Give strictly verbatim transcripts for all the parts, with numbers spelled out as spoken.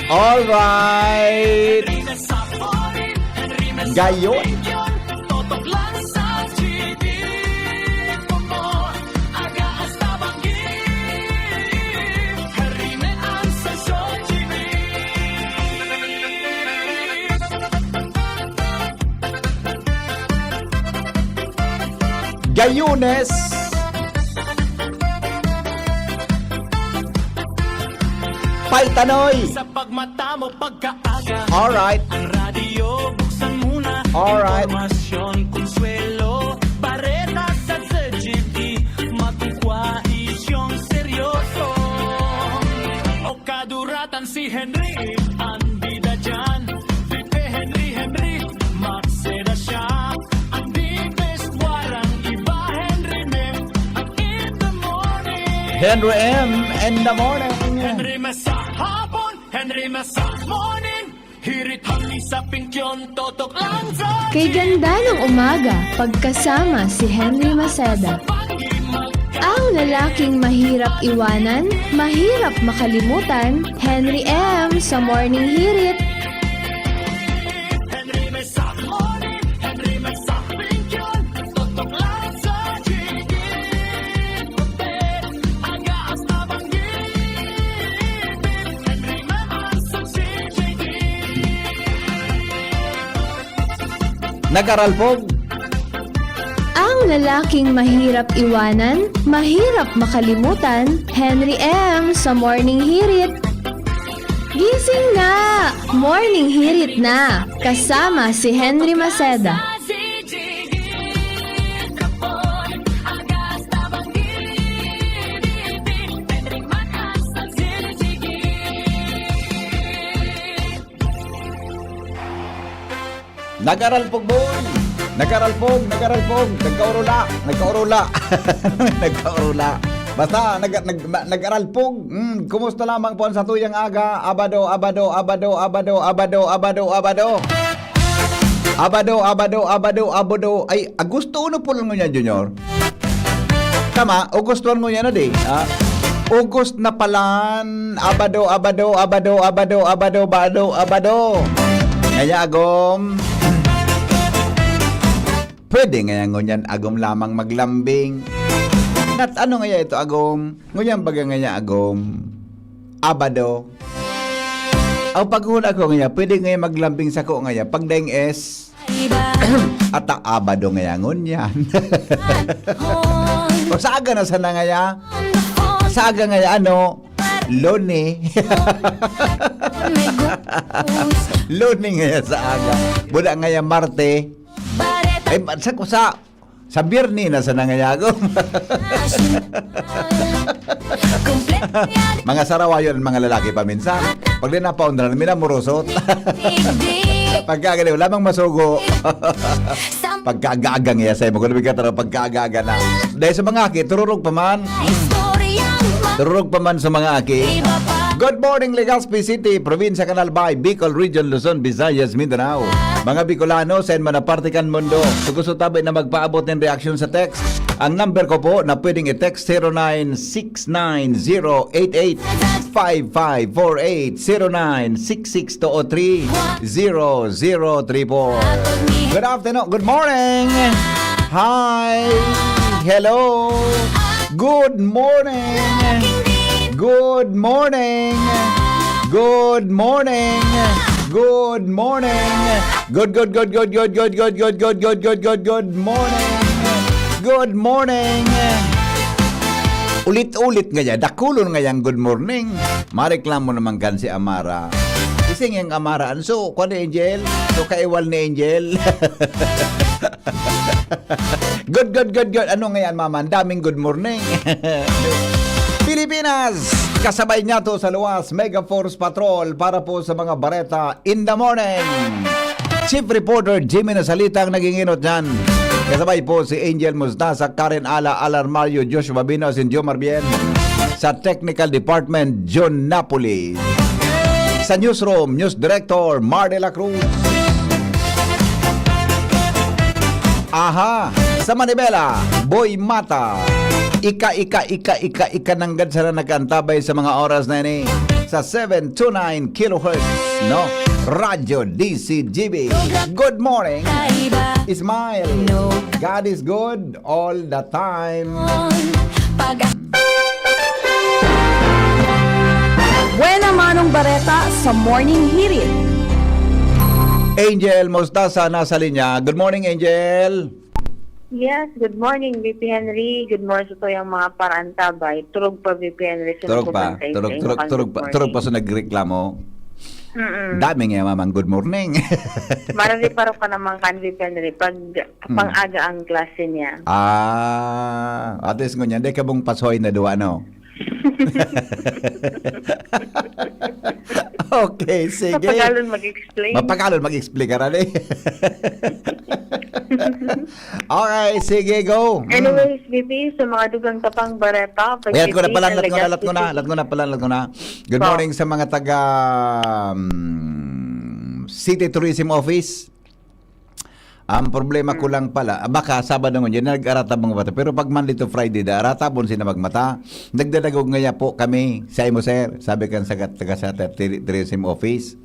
Alright. Gayon. Gayunes. Paitanoy. Sa pagmata mo pagkaaga. Alright. Ang radyo, buksan muna. Alright. Impormasyon, konsuwelo, bareta sa Z G T. Magkukwa isyong seryoso. O kaduratan si Henry, ang bida dyan. Felipe Henry, Henry, Maceda siya. Ang the best, warang iba, Henry Mem. Ang in the morning. Henry M in the morning. Henry Mem sa hapon, Henry Mem sa morning. Hirit hangin sa pingkyon, totok lang sa Kay ganda ng umaga, pagkasama si Henry Maceda. Ang lalaking mahirap iwanan, mahirap makalimutan, Henry M sa Morning Hirit. Henry Mem sa morning, Henry Mem sa pingkyon, totok lang sa G T. Nagaralpog. Ang lalaking mahirap iwanan, mahirap makalimutan, Henry M sa Morning Hirit. Gising na! Morning Hirit na! Kasama si Henry Maceda. Nagaralpog, boy! Nagaralpog, nagaralpog! Nagkaurula! Nagkaurula! Nagkaurula! Basta, nag-, nag-, na-, nagaralpog! Mm, kumusta lamang po ang satuyang aga? Abado, abado, abado, abado, abado, abado, abado! Abado, abado, abado, abado! Ay, Agosto uno po lang ngunyan, Junior. Tama, August one ngunyan na di. Ah, August na palan. Abado, abado, abado, abado, abado, bado, abado. Ngaya, agom. Pwede ngaya ngunyan, agom lamang maglambing. Nat-, ano ngaya ito, agom? Ngunyan baga ngaya, agom? Abado. Ang paghuna ko ngaya, pwede ngaya maglambing sako ngaya. Pagdaing S, ata Abado ngaya ngunyan. O sa aga na sana ngaya? Sa aga ngaya, ano? Loni. Loni ngaya sa aga. Buda ngaya Marte. Ay, sa, sa, sa Biyernes na sana ngaya ako. Mga sarawayon ang mga lalaki paminsan. Pag di napaundaran, minamurusot. Pagkagaliw, lamang masugo. Pagkaaga-aga ngaya sa'yo, magulubig ka taro, pagkaaga-aga na. Dahil sa mga aki, tururog pa man. Tururog pa man sa mga aki. Good morning, Legazpi City, Probinsya Can Albay, Bicol Region, Luzon, Visayas, Mindanao. Mga Bicolano, sa man na parte kan mundo, kung gusto tabi na magpaabot ng reaksyon sa text, ang number ko po na pwedeng i-text, zero nine six nine zero eight eight five five four eight, zero nine six six two oh three zero zero three four. Good afternoon, good morning. Hi. Hello. Good morning. Good morning. Good morning. Good morning. Good, good, good morning. Good morning. Ulit-ulit ngaya, dakulon ngayang good morning. Mareklamo naman kan si Amara. Ising yang Amara, anso, kwa ni Angel? So, kaiwal ni Angel. Good, good, good, good. Ano ngayon, mama? Ang daming good morning. Pilipinas, kasabay niya to sa luwas, Mega Force Patrol para po sa mga bareta in the morning. Chief Reporter Jimmy Nasalita ang naging inot niyan. Kasabay po si Angel Mustasa, Karen Ala, Alar Mario, Joshua Babino, Asin Jomar Bien. Sa Technical Department, John Napoli. Sa Newsroom, News Director, Mar de la Cruz. Aha, sa Manibela, Boy Mata. Ika, ika, ika, ika, ika, nanggad sana nagkaantabay sa mga oras na ini. sa seven two nine kilohertz, no? Radyo D C G B. Good morning, Smile. God is good all the time. Buena Manong Bareta sa Morning Hirit. Angel Mostaza nasa linya. Good morning, Angel. Yes, good morning, V P Henry. Good morning sa tuyang mga parantabay. Turog pa, V P Henry. Sino Turog po pa. bantay Turog, sa turog, inyong turog, good morning? turog pa sa nagreklamo. Mm-mm. Dami nga mamang good morning. Marami pa rin ka naman kan V P Henry pag pang-aga ang klase niya. Ah, at least ngunyan, di ka mong pasoy na duwa, no? Okay, sige. Mapagalon mag-explain. Mapagalon mag-explain ka rin eh. Okay, sige, go. Mm. Anyways, V P, sa mga dugang tapang bareta, pag Ayan ko na V P, pala, ang lat ko na, Legazpi lat ko na, City- lat ko na pala, lat ko na. Good Po. Morning sa mga taga mm, City Tourism Office. Ang problema ko lang pala, ah, baka Sabado ngunyan, nag-aratab mga bata. Pero pag Monday to Friday, da, aratabon sila magmata. Nagdadagog ngaya po kami, sa imo, sir, sabi kan sa taga sa tourism office.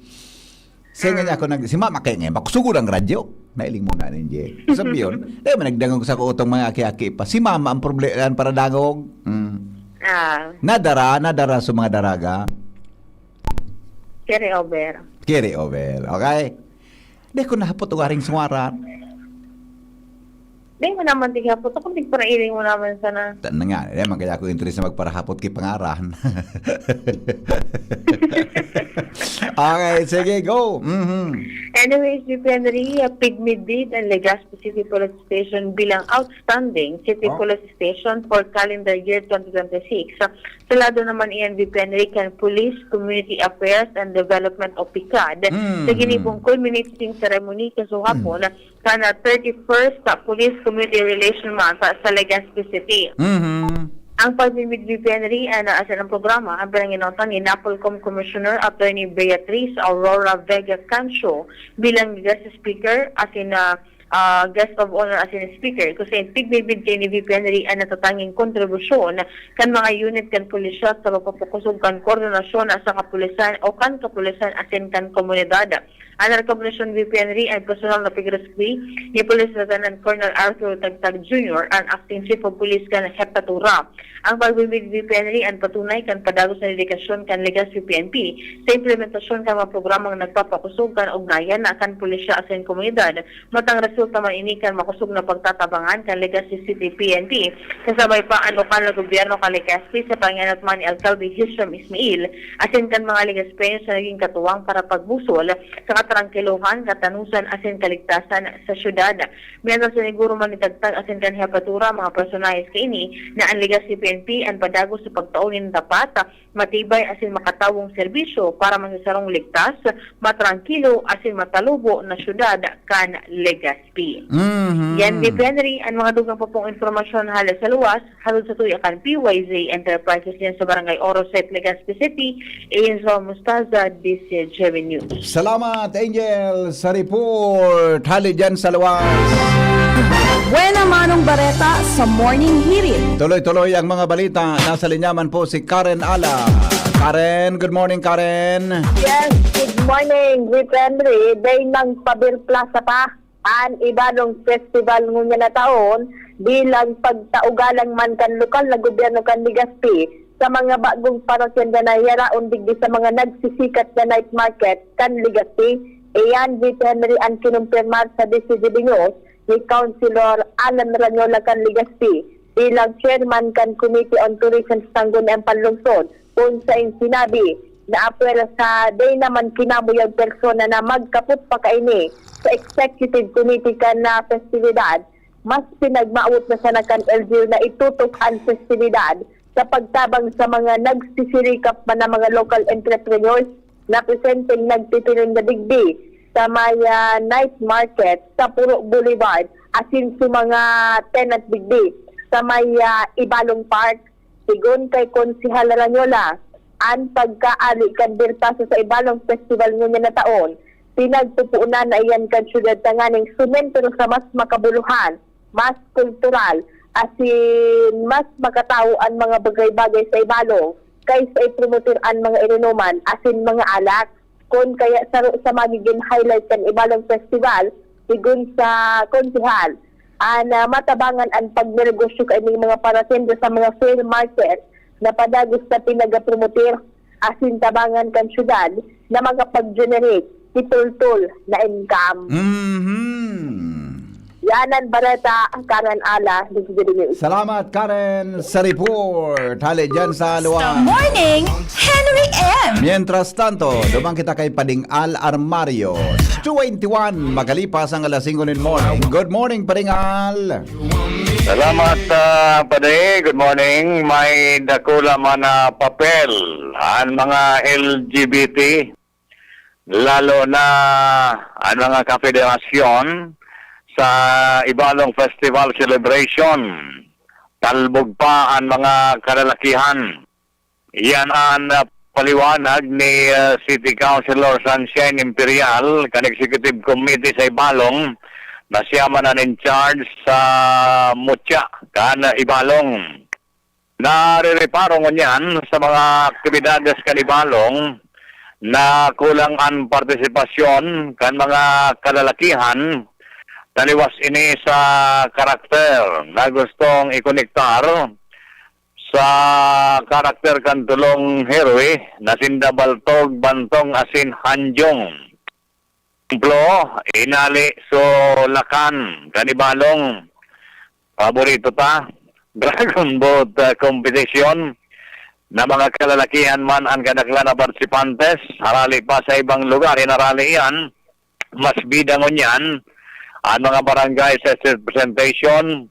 Siya nga ako nag, si mama kaya ngayon, makusugod ang radyo. Nailing muna ni Jay. Sabi yun, eh, nagdangog sa kuotong mga aki-aki pa. Si mama ang problema, ang paradangog. Mm. Ah, Nadara, nadara sa mga daraga. carry over. Carry over, okay? Di ko nahapot ugaring suwaran. Di mo naman tighapot. Ako, tigparailing mo naman sana. Tan na nga, eh, man kaya ako interes na magparahapot kay pangaran. Okay, sige, go. Mhm. Anyways, V P Henry, uh, pigmidid ang Legazpi City Police Station bilang outstanding City Oh. Police Station for calendar year twenty twenty-six. Sa lado naman iyan, V P Henry, kan Police, Community Affairs and Development o PCAD, Mm. sa ginibong culminating ceremony kasuhapon, kan thirty-first sa Police Community Relation Month sa Legazpi City. Mhm. Ang pagmimid V P N ri, ah, na asin ang programa, ang pinanginotan ni Napolcom Commissioner Attorney Beatriz Aurora Vega Cancio bilang guest speaker, asin na, ah, guest of honor asin speaker. Kasi tigmimid kay ni V P N ri ang natatanging kontribusyon kan mga unit kan pulisya sa pagpapakusog kan koordinasyon sa kapulisan o kan kapulisan asin kan komunidad. An rekomendasyon V P N ri an personal na pigreskwil ni Police Lieutenant Colonel Arthur Tagtag Junior, an Acting Chief of Police kan Hepatura. Ang pagmimid V P N ri an patunay kan padagos na dedikasyon kan Legazpi P N P sa implementasyon kan mga programang nagpapakusog kan ugnayan na kan pulisya asin komunidad. Matang resulta man ini kan makosog na pagtatabangan kan Legazpi City P N P, kasabay pa an lokal na gobyerno kan Legazpi sa pangenot man ni Alkalde Hisham Ismail, asin kan mga Legazpeños na naging katuwang para pagbusol sa katrangkilohan, katanosan asin kaligtasan sa syudad. Mientras, siniguro man ni Tagtag asin kan Hepatura mga personahes kaini na an Legazpi P N P an padagos sa pagtao nin tapat, matibay asin makatawong serbisyo para man sa sarong ligtas, matrangkilo asin matalubo na syudad kan Legazpi. Mhm. Yan, V P N ri, an mga dugang pa pong impormasyon hale sa luwas, hatod sa tuya kan P Y Z Enterprises yan sa Barangay Oro Set, Legazpi City, Angel Mostaza, D C G B News. Salamat, Angel, sa report. Hali dyan sa luwas. Buena Manong Bareta sa Morning Hirit. Tuloy-tuloy ang mga balita. Nasa linya man po si Karen Ala. Karen, good morning, Karen. Yes, good morning, V P N ri. Day nang pabirplasa pa an Ibalong Festival ngunyan na taon bilang pagtaugalang man kan lokal na gobyerno kan Legazpi sa mga bagong parokya na yaraon digdi sa mga nagsisikat na night market kan Legazpi. Iyan, V P N ri, an kinumpirmar sa D C G B News ni Councilor Alan Ranyola kan Legazpi bilang chairman kan Committee on Tourism sa Sangguniang Panlungsod, kun saen sinabi na apwera sa day naman kinamoy ang persona na magkapot pa kaini sa executive committee kan na festividad, mas pinagmawot na sana kan L G U na itutok an festividad sa pagtabang sa mga nagsisirikap man na mga local entrepreneurs na presenteng nagtitirinda digdi sa may, ah, night market sa Puro Boulevard asin sa mga tenant digdi sa may, ah, Ibalong Park. Sigon kay Konsehal Ranyola, an pagkaali kan Birtasa sa Ibalong Festival ngunyan na taon, pinagpupunan na iyan kan syudad tanganing sumentro sa mas makabuluhan, mas kultural, asin mas makatawo an mga bagay-bagay sa Ibalong kaysa ipromotor an mga ininuman asin mga alak. Kun kaya saro sa magigin highlight kan Ibalong Festival, sigon sa konsehal, an, ah, matabangan an pagnenegosyo kaining mga paratenda sa mga flea market na padagos na pinagapromotor asin tabangan kan syudad na makapag-generate kitultol na income. Mhm. Yan ang bareta, Karen Ala, digdi sa Salamat, Karen, sa report. Hali dyan sa Luwa. Morning, Henry M. Mientras tanto, duman kita kay Pading Al Armario. Twenty-one, makalipas ang alas singko nin morning. Good morning, Pading Al. Salamat, ah, Padi. Good morning. May dakula man na papel an mga L G B T, lalo na an mga kafederasyon sa Ibalong Festival Celebration. Talbog pa an mga kalalakihan. Iyan an, ah, paliwanag ni, ah, City Councilor Sunshine Imperial kan Executive Committee sa Ibalong, na siya man an in charge sa mutya kan Ibalong. Narereparo ngunyan sa mga aktibidades kan Ibalong na kulang an partisipasyon kan mga kalalakihan, taliwas ini sa karakter na gustong ikonektar sa karakter kan tolong heroe na sinda Baltog, Bantong asin Hanjong. Ehemplo, inali so lakan kan Ibalong. Paborito ta, Dragon Boat, ah, Competition na mga kalalakihan man an kadaklan na partisipantes. Harali pa sa ibang lugar, inarali iyan. Mas bida ngunyan an mga barangay sa street presentation,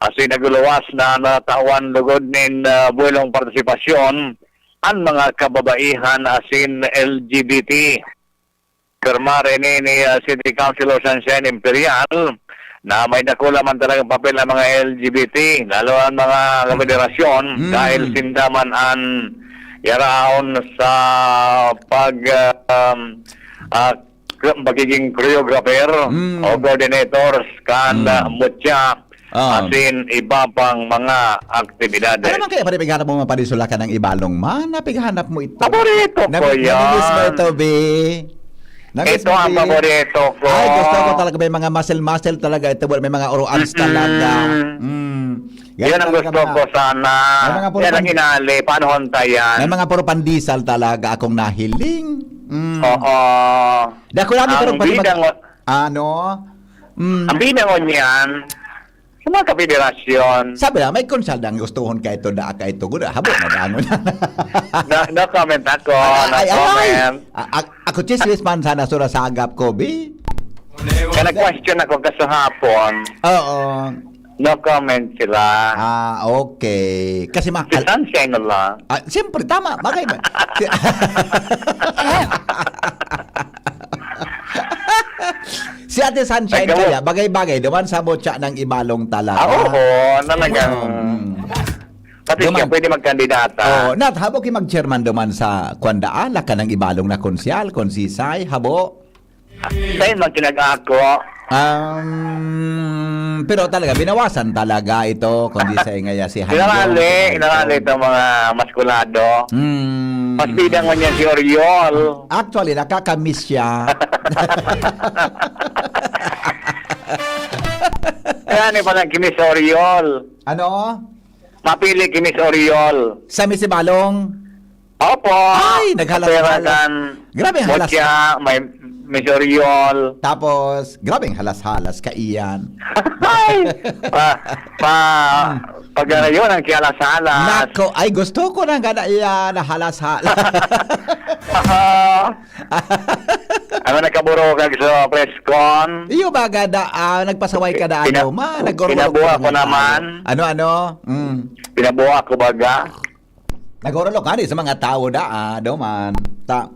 asin nagluwas na natawan lugod nin, ah, buwelong partisipasyon an mga kababaihan asin L G B T. Pirmar ini ni, ah, City Councilor Sunshine Imperial na may dakula man talagang papel ang mga L G B T, lalo ang mga federasyon, Mm. dahil sinda man an yaraon sa pag, ah, um, ah, magiging choreographer Mm. o coordinators kan, Mm. ah, mutya Ah. asin iba pang mga aktibidades. Ano man kaya, pare, pighanap mo mga panisulaka ng Ibalong man? Napighanap mo ito? Paborito ko Nami-, yan. Namimiss mo ito, be? Namiss Ito mo, ang be? paborito ko. Ay, gusto ko talaga. May mga muscle-muscle talaga ito. May mga uruans Mm-mm. talaga. Mm. Yan Yan ang talaga gusto mga ko sana. May mga puro Yan ang pan-, inali. Paano honta yan? May mga puro pandesal talaga akong nahiling. Mm. Oo. Dako lang ito Ang pati mag-, bidang ano? Mm. Ang bidang niyan, sa mga kapiderasyon. Sabi na, may konsal na ang gustuhon ka ito, daa ka ito, guda, habo na dangon. No, no comment ako, Ay, no ay, ay! comment. A-, a-, ako, chismis man sana, sura sa agap ko, bi. Kana question ako kasahapon. Oo. No comment sila. Ah, okay. Kasi ma- Si Sunshine na lang. Ah, siyempre, tama. Bagay ba? Si- Si Ate Sunshine Ay, kaya, bagay-bagay, duman sa butya ng Ibalong talaga. Ah, oo, talagang Mm. pati Duman. siya pwede magkandidata. Oo, nat, habo ki mag-chairman duman sa kwan daa, laka ng Ibalong na konsyal, konsisay, habo. Sa'yo man kinag-ako. Um, pero talaga, binawasan talaga ito, konsisay ngaya si Hanjong, Inarali, si Hanjong. inarali itong mga maskulado. Mm. Mas bida mo niya si Oriol. Actually, nakakamiss siya. Kaya ni palang ki Miss Oriol. Ano? Mapili ki Miss Oriol. Sa Miss Ibalong? Opo. Ay, naghalas-halas. Pera kan Grabe ang halas. Mutya, may Miss Oriol. Tapos, grabe ang halas-halas ka, Ian. Ay! Pa, pa, pag ano yun, ang kialas-halas. Nako, ay, gusto ko na gana, Ian, na halas-halas. Oo. Ano, nakaburo ka sa press con? Iyo, baga da, ah, nagpasaway ka da, Pina-, ano, ma, nagurulog pinabuha ka ko na naman. Tayo. Ano, ano? Mm. Pinabuha ko, baga. Nagurulog ka ni sa mga tao da, ah, do man. Ta,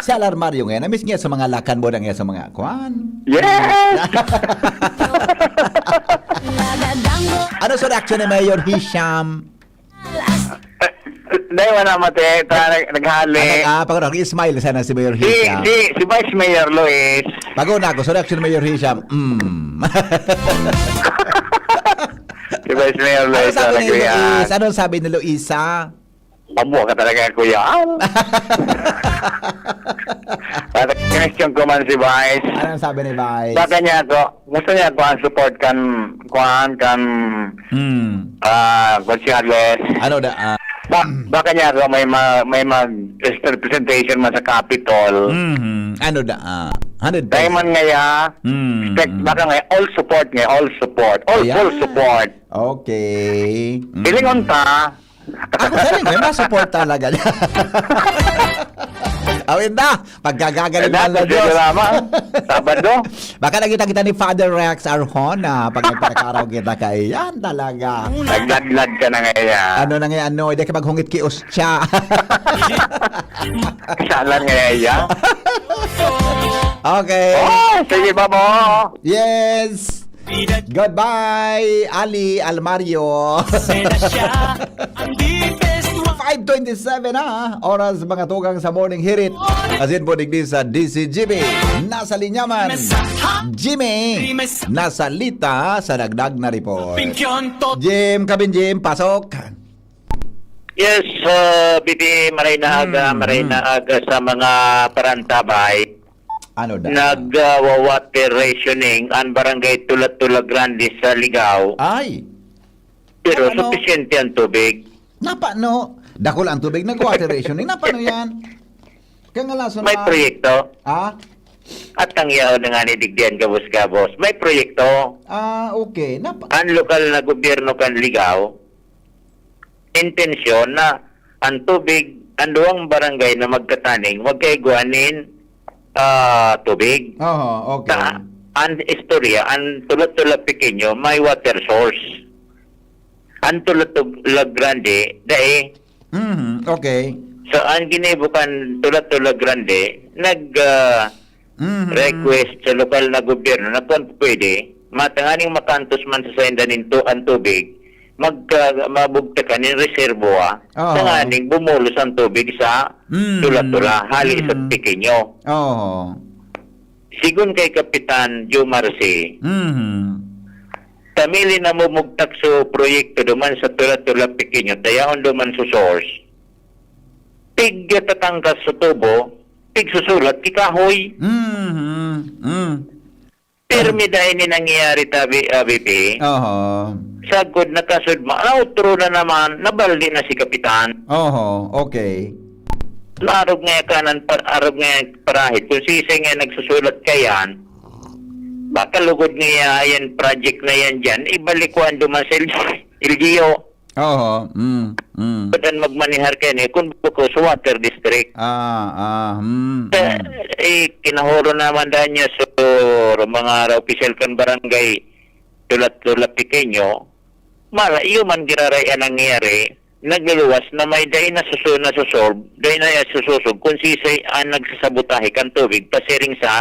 si Alarmario ngayon, na-miss niya sa mga lakan mo da niya sa mga kwan. Yes! Ano sa reaksyon ni Mayor Hisham? Dahil wala mati, ta, nag-, naghali. Ah, nag-, ah, pag nag-smile sana si Mayor Si, Hisham. si, si Vice Mayor Luis. Pag-una ako, sa reaksyon ni Mayor Hisham, mm. Si Vice Mayor Ano Luis, sabi ni nagkuya. Luis? Anong sabi ni Luisa? Mabuha ka talaga, Kuya Al. At question ko man si Vice. Anong sabi ni Vice? Baka niya ako, gusto niya ako ang support kan, kuan, kan, Hmm. ah, Gonzales. Ano da, ah, Ba-, baka niya ako may ma-, may mag-, presentation man sa Capitol. Mhm. Ano da, ah, hundred Diamond percent. Ngaya, Hmm, expect, hmm. Baka ngaya, all support ngaya, all support. All Ayan. Full support. Okay. Silingon Mm. ta. Ako, siling, may masupport talaga. Awin na, pagkagagaling Ayan, na, Diyos. Salamat. Sabado. Baka nakita kita ni Father Rex Arjona pag nagparakaraw kita kay yan talaga. Nagladlad ka na ngayon. Ano na ngayon, ano? Hindi ka maghungit ki Ostia. Salan ngayon, ya? Okay. Oh, sige, babo. Yes. Goodbye, Ali Almario. Five twenty-seven na oras, mga tugang, sa Morning Hirit. Asin po digdi sa D C G B. Nasa linya man, Jimmy. Nasa lita sa dagdag na report. Jim, Kabin Jim, pasok. Yes, uh, B P, maray na aga, Hmm, maray na hmm. Aga sa mga parantabay. Ano da? Nag, ah, wa-, water rationing ang barangay Tula-Tula Grande sa Ligao. Ay! Pero Ano? Supisyente ang tubig. Napano? Dakul ang tubig, nag-water rationing. Napano yan? Kangalason May na proyekto. Ha? At ang yaon na nga ni Digdian gabos-gabos. May proyekto. Ah, okay. Napa- Ang lokal na gobyerno kan Ligao, intensyon na ang tubig, ang duwang barangay na magkataning, magkaigwa nin, ah, tubig. Oho, okay. Sa, ang istorya, ang Tula-Tula Pequeño, may water source. Ang Tula-Tula Grande, dai. Mhm, okay. So, ang ginibo kan Tula-Tula Grande, nag, ah, Mhm. request sa lokal na gobyerno na kung pwede, matanganing makantos man sa sainda nin tu-, ang tubig, magka-, mabugtakan nin reservoir, Oo. tanganing bumulos ang tubig sa Mhm. Tula-Tula, hali sa Mhm. Pequeño. Oo. Sigon kay Kapitan Joe Marci, Mhm. ta mili na mumugtak so proyekto duman sa Tula-Tula Pequeño, ta yaon duman so source. Pigtatangkas sa tubo, pigsusulat ki kahoy. Mhm. Mm. Pirmi dai ni nangyayari ta, B-, ah, B P. Oho. Sagkod na kasudma, nautro na naman, nabaldi na si Kapitan. Oho, okay. Arog nga kanan pa, arog nga parahit. Kung sisay nga nagsusulat kayan, baka lugod nga yan project na yan dyan, ibalik ko ando man sa L G U. Oho, mm, mm. Pwede magmanihar kayo niya, kung buko sa water district. Ah, ah, mm, Sa, mm. eh, kinahuro naman dahil niya sa mga opisyal kan barangay, tulat-tulat pequeño, mala, iyo man giraray ang nangyayari, nagluluwas na may dai na susu-, nasusolve, dai na sususog kung sisay ang nagsasabotahe kan tubig pasiring sa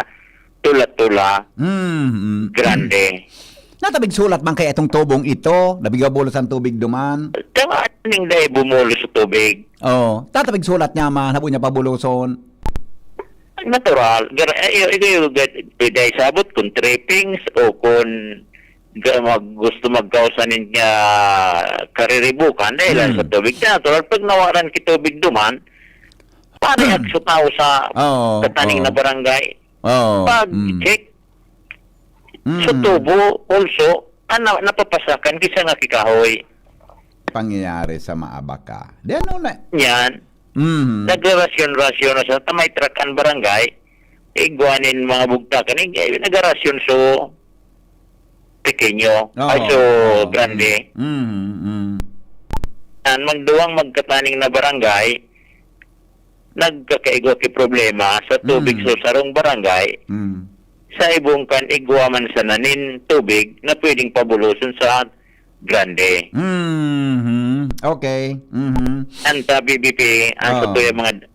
tula-tula Mm, mm. grande. Natabig sulat man kaya itong tubong ito, nabigabulos ang tubig duman. Tama, aning dai bumulos sa tubig. Oh, tatabig sulat niya man, habo niya pabuloson. Natural. Gar-, eh, iyo, iyo, iyo, gar-, pwede ay sabot kung trippings o kung ga-, mag-, gusto magkausa nin nga kariribukan dahil Hmm. sa tubig. Kaya natural, pag nawaran ki tubig duman, parehat Hmm. sa tao sa Oo, kataning oo. na barangay. Oo, Pag mm. check, Mm. sa tubo, also, ang na-, napapasakan, kisa nga kikahoy. Pangyayari sa Maabaka. Di ano na? Yan. Mm. Nagrarasyon-rasyon na sa tamay truck ang barangay. Igwa nin mga bugtakan. Ig-, nagrarasyon so pequeño. Oo, Ay, so oo. grande. Mm, mm. Ang magduwang magkataning na barangay, nagkakaigwa ki problema sa tubig Mm. sa sarong barangay. Mm. Sa ibong kan igwa man sana nin tubig na pwedeng pabuloson sa grande. Mhm. Okay. Mhm. Ang sa B B P, ang sa Oo. tuya mga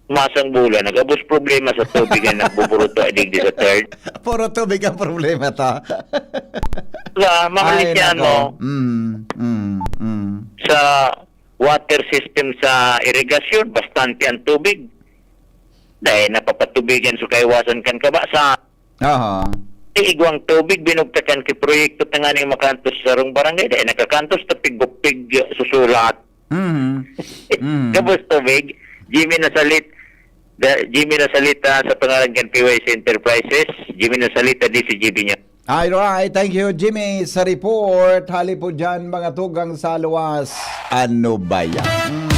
masang bulan, nagabos problema sa tubig ang nagbuburuto ay digdi sa third. Puro tubig ang problema ta. Sa mga Ay, Lisiano, nako. Mm, mm, mm. sa water system sa irigasyon, bastante ang tubig. Dahil napapatubigan sa kaiwasan kan kabasa. Aha. Igwang tubig, binugtakan ki proyekto tanganing makantos sa sarong barangay. Dahil nakakantos, tapig-gupig, susulat. Mhm. Mhm. Gabos tubig. Jimmy Nasalit, da, Jimmy Nasalita sa pangalan kan P Y C Enterprises. Jimmy Nasalita, D C G B niya. Alright, thank you, Jimmy, sa report. Hali po dyan, mga tugang sa luwas. Ano ba yan? Mm.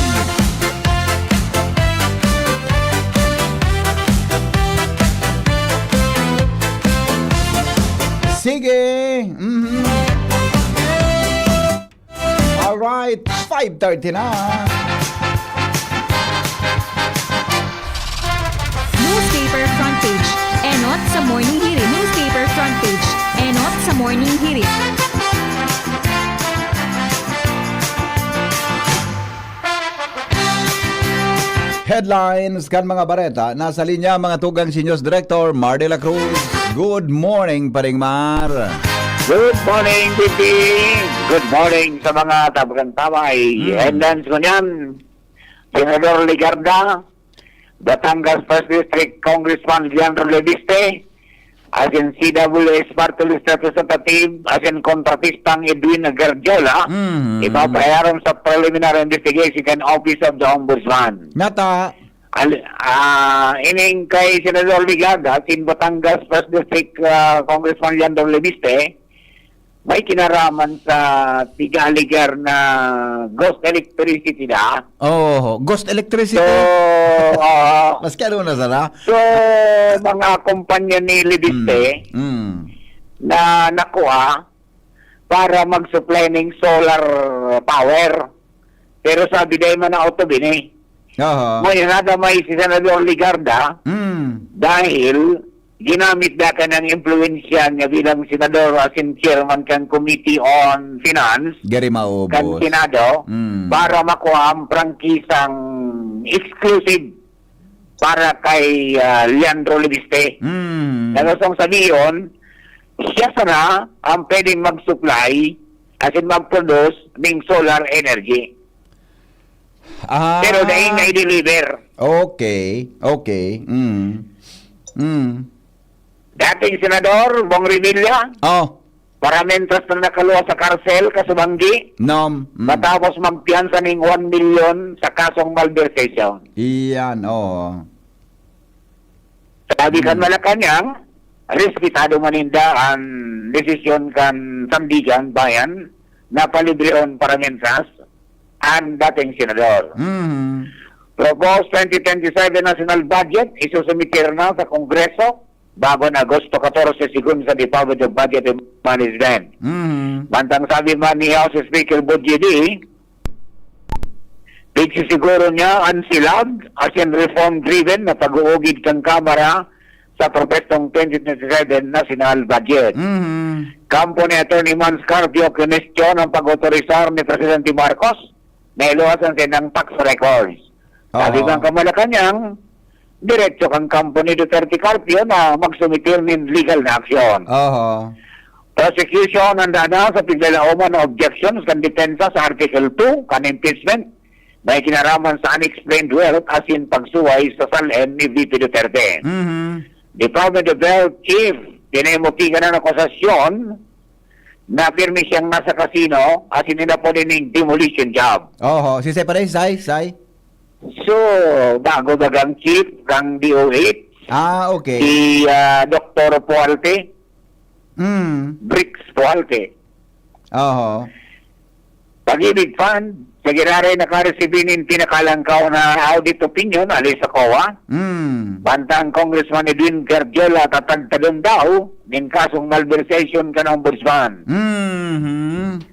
Sige. Mhm. Alright, five thirty na. Newspaper front page. Enot sa Morning Hirit. Newspaper front page. Enot sa Morning Hirit. Headlines kan mga bareta. Nasa linya, mga tugang, si News Director Mar de la Cruz. Good morning, Paring Mar. Good morning, P P. Good morning sa mga tabang taway. Mm. Headlines ngunyan, Senador Legarda, Batangas First District Congressman Leandro Leviste, asin C W S Party List Representative, asin kontratistang Edwin Garjola, Mm. ipapahiram sa preliminary investigation kan Office of the Ombudsman. Nata. Al-, ah, ining kay Senador Legarda, asin Batangas First District, ah, Congressman Leandro Leviste, may kinaraman sa tigaligar na ghost electricity na. Oo, ghost electricity. So, oo. Maski ano na sana. So, mga kumpanya ni Leviste Mm, mm. na nakuha para mag-supply ning solar power. Pero sabi dai man na auto bini. Aha. Ngunyan, nadamay si Senador Legarda Mm. dahil ginamit na kanyang impluwensya niya bilang senador asin chairman kan Committee on Finance Gari maubos. kan Senado Mm. para makuha ang prangkisang exclusive para kay, ah, Leandro Leviste. Mm. Na gustong sabihon, siya sana ang pwedeng mag-supply asin mag-produce ning solar energy. Ah. Pero dai na i-deliver. Okay, okay. Mm. Mm. Dating Senador Bong Revilla, Oh. paramientras na nakaluwas sa karsel, kasubanggi, Nom. Mm. matapos magpiyansa ning one million sa kasong malversation. Iyan, oo. Sabi kan Hmm. Malacañang, respetado man ninda an desisyon kan Sandigan Bayan na palibrehon paramientras an dating senador. Hmm. Proposed twenty twenty-seven national budget, isusumitir na sa Kongreso bago na Agosto catorce, segun sa Department of Budget and Management. Hmm. Mantang sabi man ni House Speaker Bogie D, pigsisiguro niya an silag asin reform-driven na pag-uugid kan Kamara sa propestong twenty twenty-seven national budget. Mhm. Kampo ni Attorney Mans Carpio, kinwestiyon ang pag-otorisar ni Presidente Marcos na iluwas ang saindang tax records. Sabi Oo. man kan Malacañang, diretso kan kampo ni Duterte Carpio na magsumitir nin legal na aksyon. Oho. Prosecution handa na sa piglalaoman na objections kan depensa sa Article two kan impeachment, may kinaraman sa unexplained wealth asin pagsuway sa SALN ni V P Duterte. Mhm. Department of Health Chief, pinaimuti kan akusasyon na pirmi siyang nasa casino asin inapod ining demolition job. Oho, si Sai pa rin, Sai, Sai? So, bago bagang chief kan D O H, Ah, okay. si, ah, Doktor Pualte, Mm. Bricks Pualte. Oho. Pag-ibig Fund, sa giraray nakaresibi nin pinakalangkaw na audit opinion hali sa COA. Mm. Bantang Congressman Edwin Garjola tatagtagon daw nin kasong malversation kan Ombudsman. Mhm.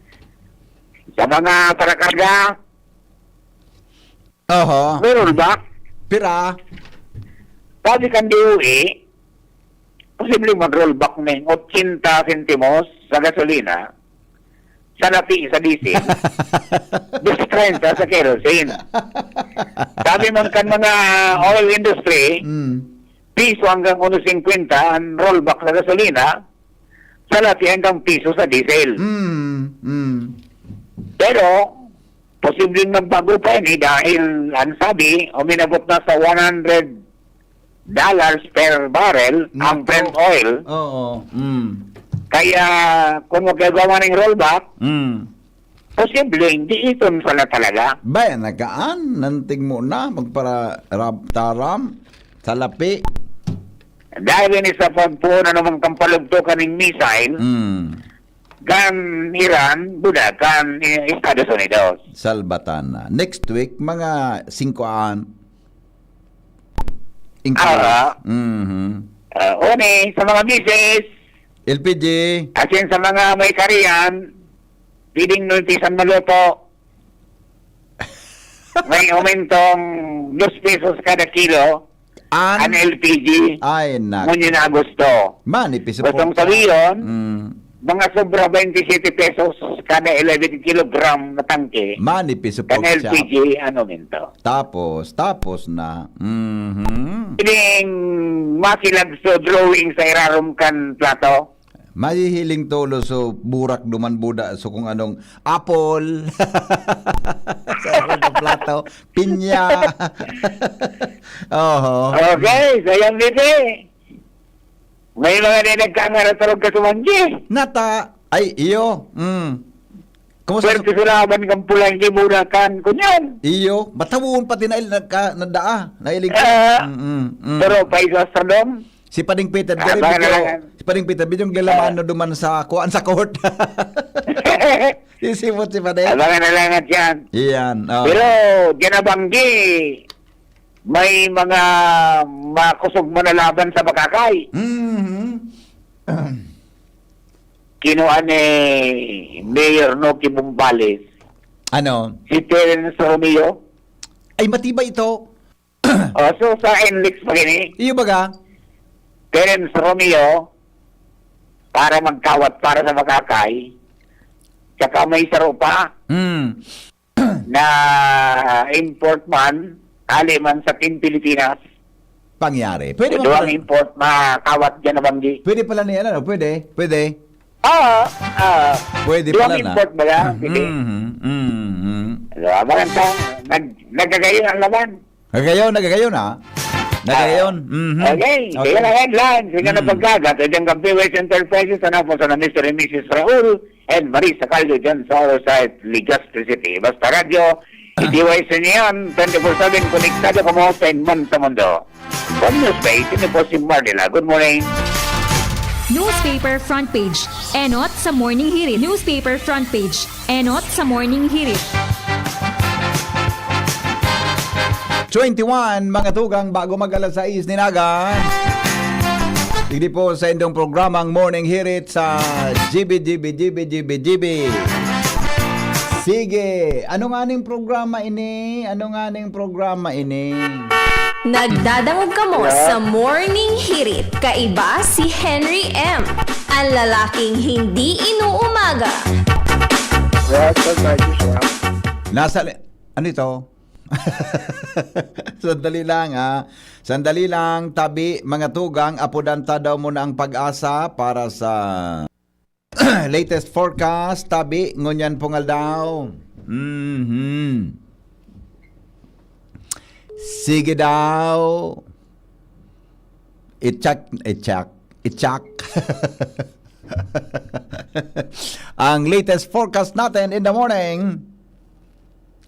Sa mga parakarga, Oho. may rollback. Pira? Sabi kan D O H, posibleng mag-rollback ning ochenta sentimos sa gasolina, sa lapi sa diesel, dos treinta sa kerosene. Sabi man kan mga oil industry, Mm. piso hanggang uno singkwenta ang rollback sa gasolina, sa lapi hanggang piso sa diesel. Mm, mm. Pero, posibleng magbago pa ini dahil ang sabi, uminabot na sa one hundred dollars per barrel ang Nako. Brent oil. Oo. Mm. Kaya, kung magagawa ning rollback, Mm. Posibleng diiton pala talaga. Bay, nakaan, nantig mo na, magpara-, rab-, taram, salapi. Dahil ini sa pagpuon na naman kampalugto kaning missile, Hmm. kan Iran, buda, kan, eh, Estados Unidos. Salbatana. Next week, mga singko an. Increase. Aha. Mhm. Ah, uni, sa mga misis, L P G. Asin sa mga may kariyan, pwedeng nultisan maluto. May aumentong dos pesos kada kilo An? an L P G. Ay, nak. Ngunyan na Agosto. Manipis ang Gustong pork chop. sabihin, Mm. mga sobra twenty-seven pesos kada eleven kilogram na tangke. Manipis ang Kan pork chop. L P G, ano minto? Tapos, tapos na. Mhm. Pwedeng makilag sa drawing sa irarom kan plato? Mahihiling tolo so burak duman buda so kung anong apple. Sa irarom kan plato, pinya. Oho. Okay, so yan, Bibi. May mga di nagkangarat-arog ka sumanggi. Nata, ay, iyo. Mm. Kumusta Swerte sa laban kang pulang di muna kan kunyan. Iyo, matawon pati na il-, nagka-, nadaa, nailing Ah, Mm, mm, mm. pero pa isa sa dom. Si Pading Peter, Ah, dali baka video, na lang. si Pading Peter, video ang Ah. lalaman no duman sa kuan sa court. Sisipot si Pading. Abangan na lang at yan. Iyan, oh. Pero, diyan na banggi. May mga makusog manalaban sa Bakakay. Mhm. Kinua ni Mayor Noki Bumbales. Ano? Si Terence Romeo. Ay, matibay ito. O, so, sa N L E X pa gini. Iyo baga? Terence Romeo, para magkawat para sa Bakakay. Tsaka may saro pa. Hmm. na import man, hali man sa Team Pilipinas. Pangyari. Pwede Ito man ang pala, import, makawat dyan na banggi. pwede pala ni ano, no? Pwede? Pwede? Oo, oo. Pwede Ito ang pala na. import ba yan? Sige. Mhm, mhm. Ano, abangan ta, nag-, nagkagayon ang laban. Nagagayon, nagagayon, ha? Nagagayon. Ah, Mhm. okay. Okay. Kaya na headlines. Kaya na Mm. pagkagat. Ito ang Kampi West Enterprises. Ano po sa na Mister and Missus Raul and Marisa Caldo dyan sa Orsay, Legazpi City. Basta Radyo, D Y S N yan, twenty-four seven, konektado kamo sa inman sa mundo. From News Bay, sino po si Marnila? Good morning. Newspaper front page. Enot sa Morning Hirit. Newspaper front page. Enot sa Morning Hirit. Twenty-one, mga tugang, bago mag alas sais nin aga. Digdi po sa indong programang Morning Hirit sa G B, G B, G B, G B, G B. Sige, ano nga ning programa ini? Ano nga ning programa ini? Nagdadangog kamo Yeah. sa Morning Hirit. Kaiba si Henry M, ang lalaking hindi inuumaga. Yeah, so nice, yeah. Nasa li-, ano ito? Sandali lang, ha. Sandali lang, tabi, mga tugang, apodan ta daw muna ang PAGASA para sa latest forecast, tabi, ngunyan pong aldaw. Mhm. Sige daw. I-check, i-check, i-check. Ang latest forecast natin in the morning.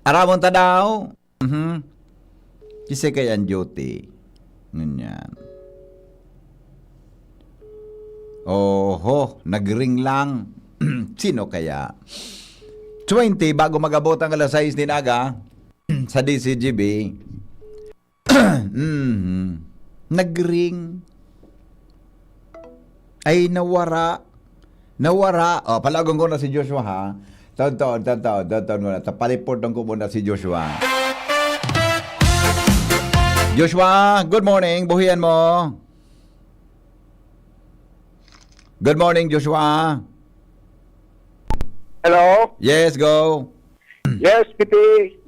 Aramon ta daw. Mhm. Kasi kaya ang duty. Ngunyan. Oho, nag-ring lang. Sino kaya? Twenty, bago mag-abot ang alas sais nin aga, sa D C G B. Mhm. Nag-ring. Ay, nawara. Nawara. Oh, palagon ko na si Joshua, ha? Taon, taon, taon, taon, taon, taon muna. Tapalipod ng kubo na si Joshua. Joshua, good morning. Buhian mo. Good morning, Joshua. Hello? Yes, go. Yes, P T,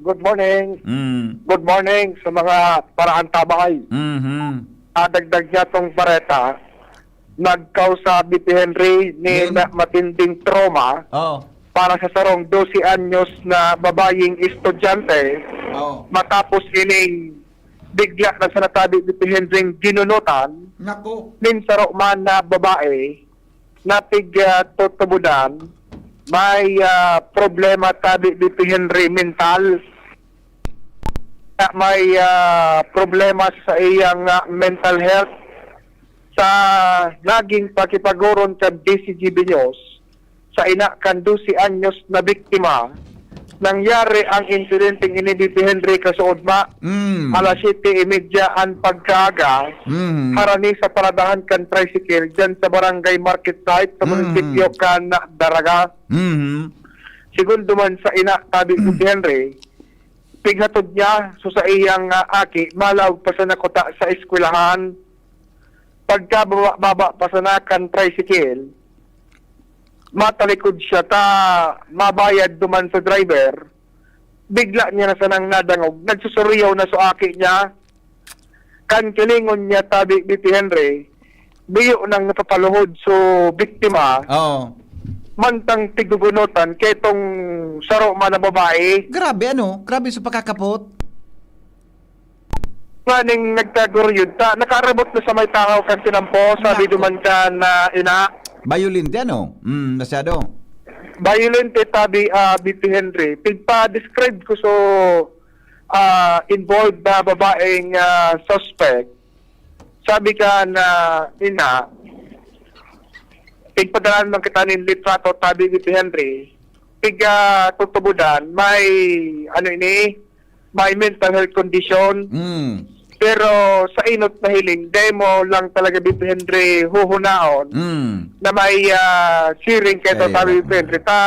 good morning. Mm. Good morning sa mga paraantabay. Mhm. Adagdag niya tong bareta, nagkausa B P Henry ni Yun. ma-, matinding trauma Oh. para sa sarong dose anyos na babayeng estudyante Oh. matapos ining bigla na sa natabi B P Henry ginunutan Naku. nin saro man na babae na tig, ah, tutubudan may, ah, problema tabi, B P Henry, mental. May, ah, problema sa iyang, ah, mental health. Sa naging pakipag-oron kan D C G B News, sa ina kan dose anyos na biktima, nangyari ang insidenteng ini, B P Henry, kasuodma. Mm. Alas siyete y media an pagkaaga, Mm. harani sa paradahan kan tricycle dyan sa Barangay Market Site sa Mm. munisipyo kan Daraga. Mm. Segundo man sa ina, tabi, B P Henry, pighatod niya, so sa iyang, ah, aki, malaog pa sa nakuta sa eskwelahan. Pagkababa, baba pa sana kan tricycle, matalikod siya ta mabayad duman sa driver. Bigla niya na sanang nadangog, nagsusuriyaw na so aki niya. Kan kilingon niya tabi, B P Henry, biyo nang napapaluhod so biktima. Oo. Mantang tigugunotan ketong saro man na babae. Grabe, ano? Grabe sa pakakapot. Nganing nagtago yun, ta, nakaarabot na sa may tao kan tinampo, sabi Nako. duman kan, ah, ina. Bayolente, ano? Mm, masyado. Bayolente, tabi, ah, B P Henry. Pigpa-describe ko so, ah, involved na babaeng, ah, suspect. Sabi kan ina, pigpadalan man kita nin litrato, tabi, B P Henry. Piga tutubodan, may, ano ini, may mental health condition. Mm. Pero sa inot na hiling, demo lang talaga, B P Henry, huhunaon Mm. na may, ah, siring kay Ay, Tata, B P Henry. Ta,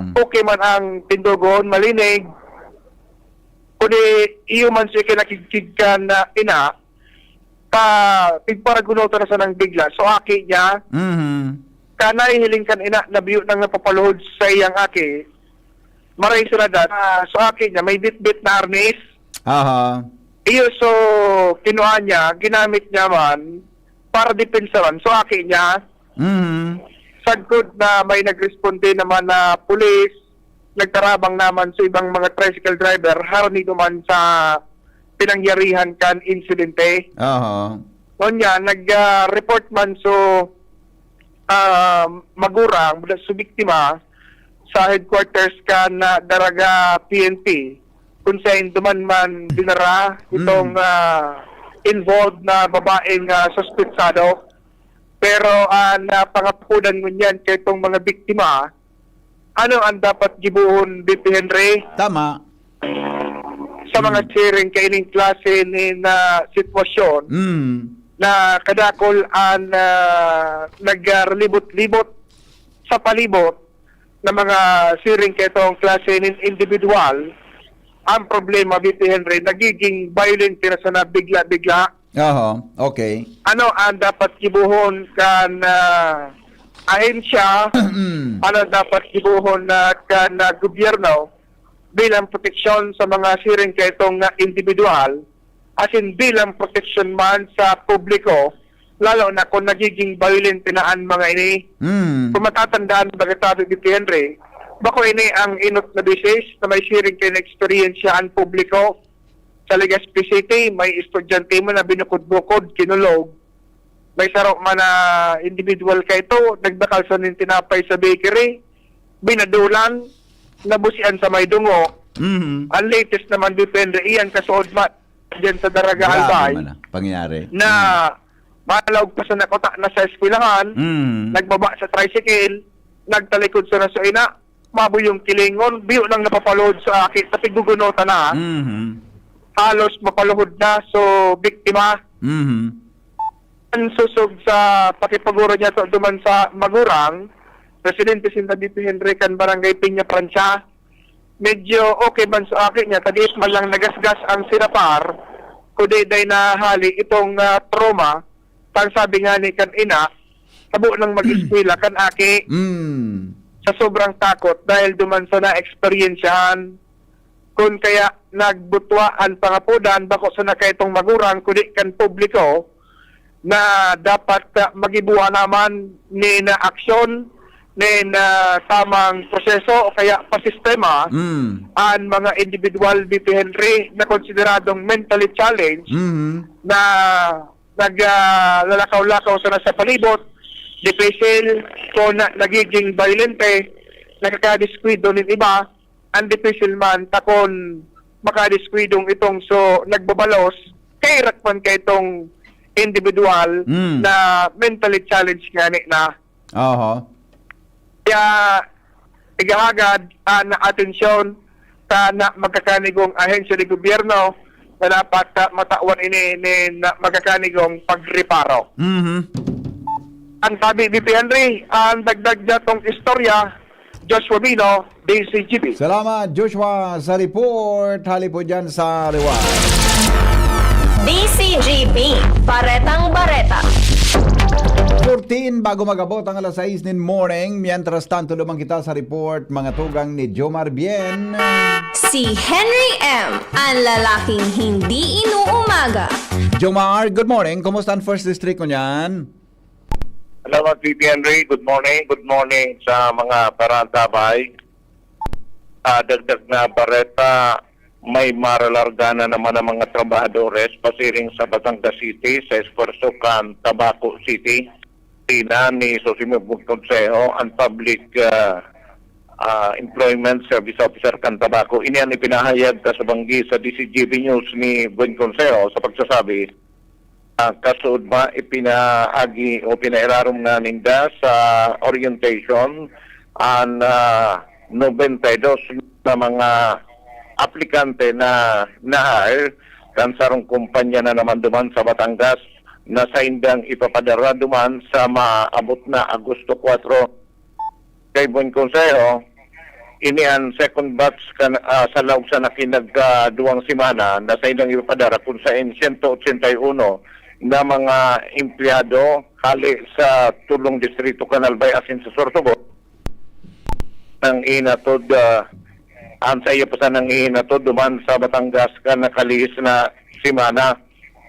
Mm. okay man ang tindogon, malinig. Kundi iyo man siya kinakigkig kan ina, ta, pigparagunotan na sanang bigla. So, aki niya, Mhm. kanay hiling kan ina, nabiyo nang napapaluhod sa iyang aki. Maray sa ladat, ah, so aki niya, may bitbit na arnis. Aha. Iyo, so, kinua niya, ginamit niya man para depensaran. So, aki niya, Mhm. sagkod na may nagresponde naman na pulis, nagtarabang naman sa ibang mga tricycle driver, harani duman sa pinangyarihan kan insidente. Aha. Ngunyan, nag, ah, report man so, ah, magurang mula sa biktima sa headquarters kan, ah, Daraga P N P, kung saan duman man dinara itong, Mm. ah, involved na babaeng, ah, suspetsado. Pero ang, ah, pangapodan ngunyan kay itong mga biktima, ano ang dapat gibohon, B P Henry? Tama. Sa mga Mm. siring kaining klase ni na sitwasyon Mm. na kadakol ang, ah, nagralibot-libot sa palibot na mga siring kaitong klase nin individual, ang problema, B P Henry, nagiging violent na sana bigla-bigla. Oho, okay. Ano ang dapat gibohon kan, ah, ahensya? Mm. Ano ang dapat gibohon na kan, ah, gobyerno bilang proteksyon sa mga siring kaitong, ah, individual, asin bilang proteksyon man sa publiko, lalo na kung nagiging violent na an mga ini? Mm. Kung matatandaan, baga sabi ni Henry, bako ini ang inot na beses na may siring kayo na eksperyensya ang publiko. Sa Legazpi City, may estudyante man na binukod-bukod, kinulog. May saro man na individual kaito, nagbakal sa nin tinapay sa bakery, binadulan, nabusian sa may dungo. Mhm. Ang latest naman, depende, iyan kasuod ma-, dyan sa Daraga Grabe Albay, man na pangyayari. na Mm. malaog pa sa nakuta na sa eskwelahan, Mm. nagbaba sa tricycle, nagtalikod sa nasoina, mabuyong kilingon, biyo nang napapaluhod sa aki, sa pigugunotan na. Mhm. Halos mapaluhod na, so, biktima. Mhm. Ang susog sa pakipaguro niya to duman sa magurang, residente sinda dito, Henry, kan Barangay Peña Francia. Medyo okay man sa aki niya, tadiit man lang nagasgas ang sinapar, kundi dahil nahali itong, ah, trauma, tang sabi nga ni kan ina, tabo nang mag-eskwela kan aki. Mm. Sa sobrang takot dahil duman sa naeksperyensyahan, kun kaya nagbutwa an pangapodan, bako sana kaitong magurang, kundi kan publiko, na dapat, ah, magibuha naman nin, ah, aksyon, nin, ah, tamang proseso o kaya pa sistema Mm. an mga individual, B P Henry, na konsideradong mentally challenged Mhm. na nag, ah, lalakaw-lakaw sana sa palibot, dipisil, kung na, nagiging bayolente, nakakadiskwidado nin iba, ang difícil man takon makadiskwidong itong so nagbabalos, kairak man ka itong individual Mm. na mentally challenged ngani na. Oho. Kaya igahagad ang atensyon sa na magkakanigong ahensya de gobyerno na dapat, ah, matawan ini nin magkakanigong pagreparo. Mhm. Ang sabi ni P Henry, ang dagdag niya tong istorya, Joshua Bino, D C G B. Salamat, Joshua, sa report. Hali po dyan sa liwa. D C G B, Baretang Bareta. Fourteen, bago mag-abot ang alas sais nin morning. Mientras tanto, lumang kita sa report, mga tugang ni Jomar Bien. Si Henry M, ang lalaking hindi inuumaga. Jomar, good morning. Kumusta ang First District ngunyan? Salamat, P P Henry. Good morning. Good morning sa mga parantabay. Ah, dagdag na bareta, may maralarga na naman ang mga trabahadores pasiring sa Batangas City sa esfuerso kan Tabaco City. Tina ni Sosimo Consejo, ang public, ah, ah, employment service officer kan Tabaco. Ini ang ipinahayag kasubanggi sa D C G B News ni Buen Consejo sa pagsasabi, ah, kasuodma ipinaagi o pinairarom na ninda sa orientation an, ah, nobenta y dos na mga aplikante na na-hire kan sarong kumpanya na naman duman sa Batangas na saindang ipapadara duman sa maabot na Agosto kwatro. Kay Buen Consejo, ini an second batch kan, ah, sa laog sa nakinag, ah, duwang semana na saindang ipapadara kun saen siyento otsenta y uno na mga empleyado hali sa tulong distrito kan Albay asin sa Sorsogon nang ihinatod, ah, an saiya pa sanang ihinatod duman sa Batangas kan nakalihis na semana.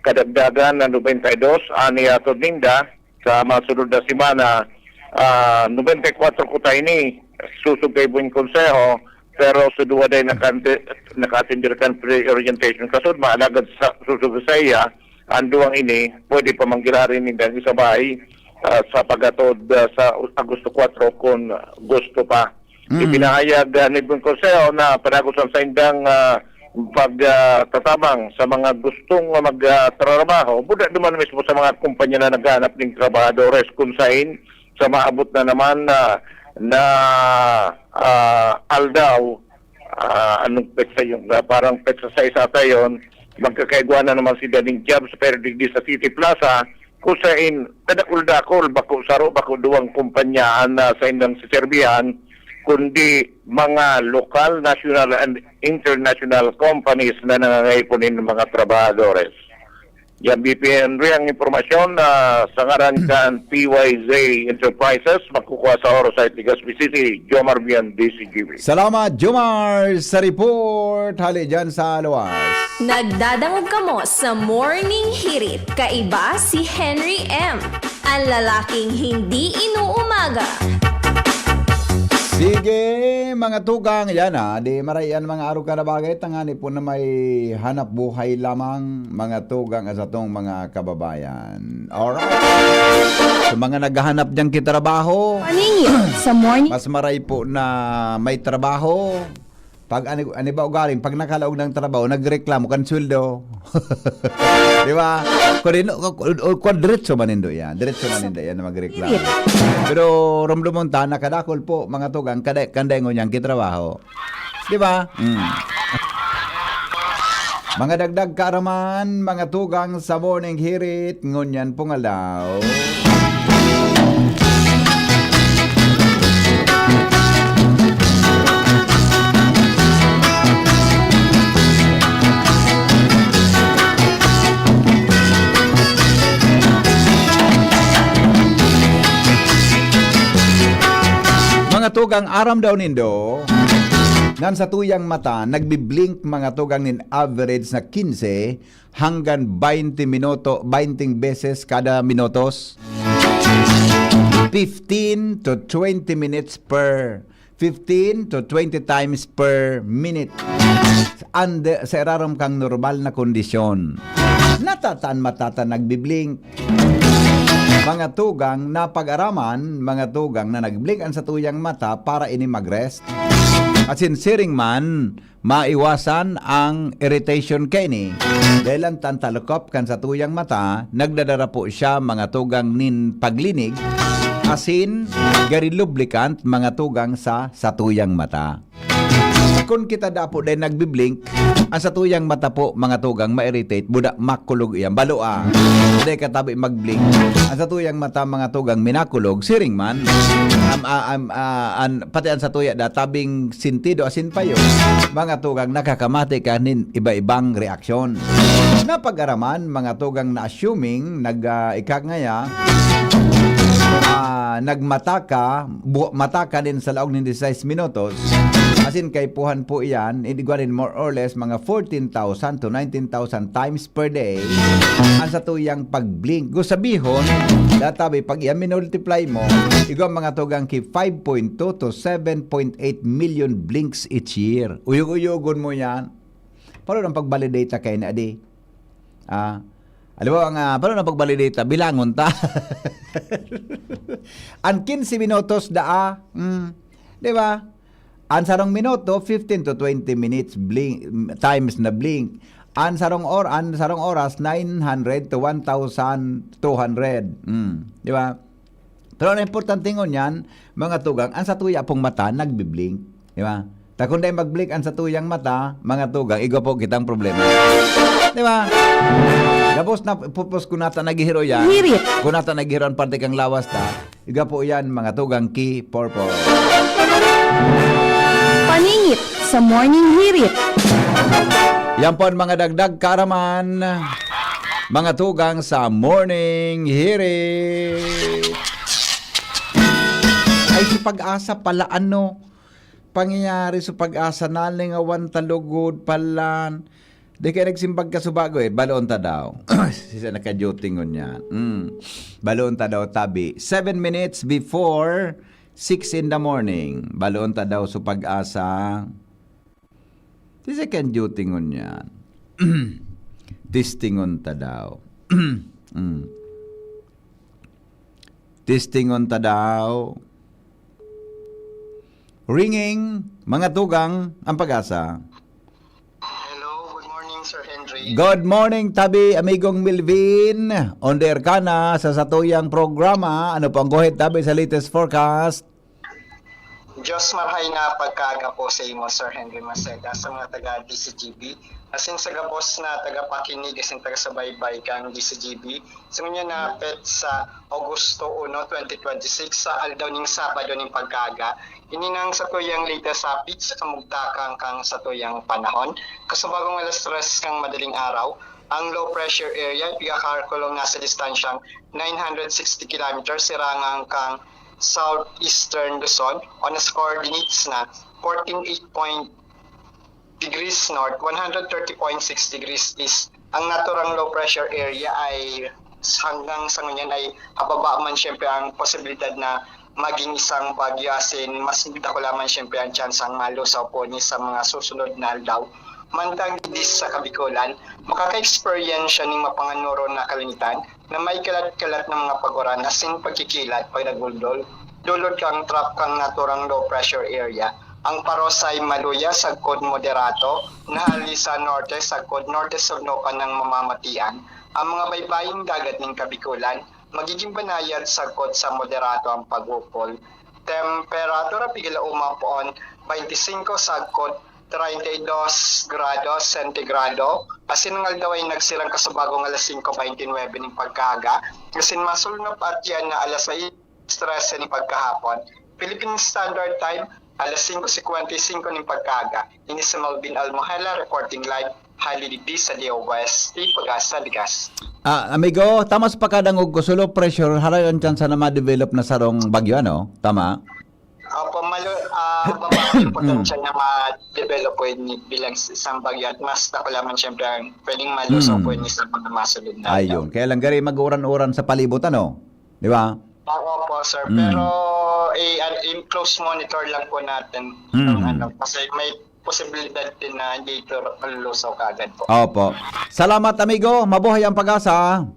Kadagdagan na nobenta y dos an ihatod ninda sa masunod na semana. Ah, nobenta y kwatro kuta ini, susog kay Buen Consejo, pero sa duwa day nakaante-, nakaatender kan pre-orientation kasuodma, alagad sa, susog saiya, ang duwang ini, pwede pa man giraray nindang isabay, ah, sa pag-atod, ah, sa Agosto kwatro kun gusto pa. Mm. Ipinahayag, ah, ni Buen Consejo na padagos an saindang, ah, pag, ah, tatabang sa mga gustong mag, ah, trabaho, buda duman mismo sa mga kumpanya na naghahanap nin trabahadores, kun saen sa maabot na naman na, na, ah, aldaw, ah, anong petsa yung, ah, parang petsa sais ata yun, magkakaigwa na naman si Daning Jobs, pero digdi sa City Plaza, kung sain kadakul-dakul, bako saro, bako duwang kumpanya an, ah, saindang seserbihan, kundi mga lokal, national, and international companies na nangangaipo nin mga trabahadores. Yan, B P N Ri ang impormasyon na sa ngaran kan P Y Z Enterprises, magkukuha sa oras sa Legazpi City, Jomar Bian, D C G B. Salamat, Jomar, sa report. Hali dyan sa luwas. Nagdadangog kamo sa Morning Hirit. Kaiba si Henry M, ang lalaking hindi inuumaga. Sige, mga tugang, yan ah. Di maray yan mga arog ka na bagay. Tangani po na may hanap buhay lamang, mga tugang, sa atong mga kababayan. Alright. Sa mga naghahanap dyan kitrabaho, Paningi sa morning. Mas maray po na may trabaho. Pag ani, ani ba ugaling, pag nakalaog ng trabaho, nagreklamo kan sweldo. Di ba? Kung, kung, kung diretso man nindo yan. Diretso man nindo yan na magreklamo. Pero romdomon ta, nakadakol po, mga tugang, kada, kanday ngunyan kitrabaho. Di ba? Mm. Mga dagdag kaaraman, mga tugang sa Morning Hirit, ngunyan pong aldaw. Mga tugang, aram daw nindo, nan sa tuyang mata, nagbi-blink mga tugang nin average na quince hanggang baynte minuto, baynteng beses kada minutos. Fifteen to twenty minutes per, fifteen to twenty times per minute. And, eh, sa irarom kang normal na kondisyon. Natatan matatan nagbi-blink. mga tugang na pag-araman, mga tugang na nag-blink an satuyang mata para ini mag-rest. Asin siring man, maiwasan ang irritation kaini. Dahil an tantalukop kan satuyang mata, nagdadara po siya mga tugang nin paglinig, asin gari lubricant mga tugang sa satuyang mata. Kun kita dapo dai nagbi-blink, ang satuyang mata po, mga tugang, ma-irritate, buda, makulog iyan. Balo, ah. Dai ka tabi mag-blink. Ang satuyang mata, mga tugang, minakulog, siring man. Am, ah, am, ah, an, pati ang satuya da, tabing sentido, asin payo, mga tugang, nakakamati ka nin iba-ibang reaksyon. Napag-araman, mga tugang, na assuming, nag, ah, ikak ngaya, ah, nagmata ka, bu-, mata ka nin sa laog nin disisais minutos, asin kaipuhan po iyan, igwa nin more or less mga fourteen thousand to nineteen thousand times per day, ang satuyang pag-blink. Gu sabihon, databi, pag iyan minultiply mo, igwa mga tugang ki five point two to seven point eight million blinks each year. Uyog-uyogon mo yan. Paano nang pag-validate ta kaini, adi? Ah, alam mo, ang, ah, paano nang pag-validate ta? Bilangon ta. Ang quince minutos daa, mm, di ba? Ang sarong minuto, fifteen to twenty minutes blink, times na blink. Ang sarong or-, ang sarong oras, nine hundred to one thousand two hundred. Mm, di ba? Pero ang importante ngunyan, mga tugang, ang satuya pong mata nagbi-blink, di ba? Ta kun dai mag-blink ang satuyang mata, mga tugang, igwa po kitang problema. Di ba? Gabos na pupos kun nata naghihiro yan. Hirit. Kun nata naghihiro ang parte kang lawas ta, igwa po yan, mga tugang, ki purpose. Paningit sa Morning Hirit. Yan po ang mga dagdag kaaraman, mga tugang sa Morning Hirit. Ay, si Pag-asa pala, ano? Pangyayari sa Pag-asa, nalingawan ta lugod palan. Di kaya nagsimbag ka subago eh, baloon ta daw. Sisa naka-duty ngunyan. Mm. Baloon ta daw, tabi. Seven minutes before six in the morning. Baloon ta daw sa Pag-asa. Sisa kan duty ngunyan. Testingon ta daw. Mm. Testingon ta daw. Ringing, mga tugang, ang Pag-asa. Hello, good morning, Sir Henry. Good morning, tabi, amigong Melvin. On the air ka na sa satuyang programa. Ano po ang guhit, tabi, sa latest forecast? Diyos marhay na pagkaaga po sa imo, Sir Henry Maceda, sa mga taga D C G B, asin sa gabos na tagapakinig asin tagasubaybay kan D C G B. Sa ngunyan na petsa, Agosto uno, twenty twenty-six, sa aldaw ning Sabado ning pagkaaga, ini nang satuyang latest update sa kamugtakan kan satuyang panahon. Kasubagong alas tres kan madaling araw, ang low pressure area, pigkakalkulong nasa distansyang nine hundred sixty kilometers, sirangan kan southeastern Luzon, o nasa coordinates na fourteen eight point degrees north, one hundred thirty point six degrees east. Ang naturang low pressure area ay hanggang sa ngunyan ay hababa man siyempre ang posibilidad na maging isang bagyo, asin mas dakula man siyempre ang tsansang malusaw po ni sa mga susunod na aldaw. Mantang digdi sa Kabikolan, makaka-experience siya ning mapanganoro na kalangitan na may kalat-kalat na mga pag-uran asin pagkikilat pag naguldol. Dulot kang trap kang naturang low pressure area. Ang paros ay maluya sagkod moderato, na hali sa norte sagkod norte-sur no pa nang mamamatian. Ang mga baybaying dagat nin Kabikolan, magiging banayad sagkod sa moderato ang pag-upol. Temperatura pigila uma poon twenty-five sagkod treinta y dos grados sentigrado. Asin ang aldaw ay nagsirang kasubagong alas singko beintinuebe nin pagkaaga. Asin masulnop at yan na alas sais trese nin pagkahapon. Philippine Standard Time, alas singko singkwenta y singko nin pagkaaga. Ini si Melvin Almohela, reporting live, hali digdi sa D O S T, Pag-asa, Legazpi. Ah, amigo, tama sa pagkadangog ko, sa low pressure, harayo ang tsansa na ma-develop na sarong bagyo, ano? Tama? Opo, malo, ah, mababa ang potensyal na ma-develop po yun bilang s-, isang bagyo at mas dakula man siyempre ang pwedeng malusaw po Mm. yun sa mga masunod na aldaw. Ayun. Kaya lang, gari mag-uran-uran sa palibot, ano? Di ba? Ah, opo, sir. Mm. Pero, eh, an-, in close monitor lang po natin Mm. yung ano, kasi may posibilidad din na hindi ito malusaw kaagad po. Opo. Salamat, amigo. Mabuhay ang Pag-asa.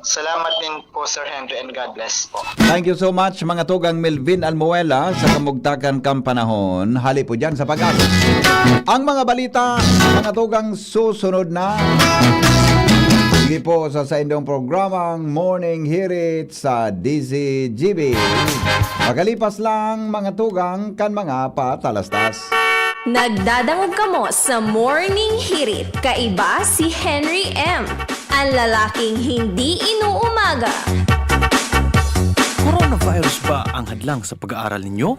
Salamat din po, Sir Henry, and God bless po. Thank you so much, mga tugang Melvin Almuela, sa kamugtakan kang panahon. Hali po dyan sa pag-asa. Ang mga balita, mga tugang, susunod na. Sige po sa saindong programang Morning Hirit sa D Z G B. Makalipas lang, mga tugang, kan mga patalastas. Nagdadangog kamo sa Morning Hirit. Kaiba si Henry M, ang lalaking hindi inuumaga. Coronavirus ba ang hadlang sa pag-aaral ninyo?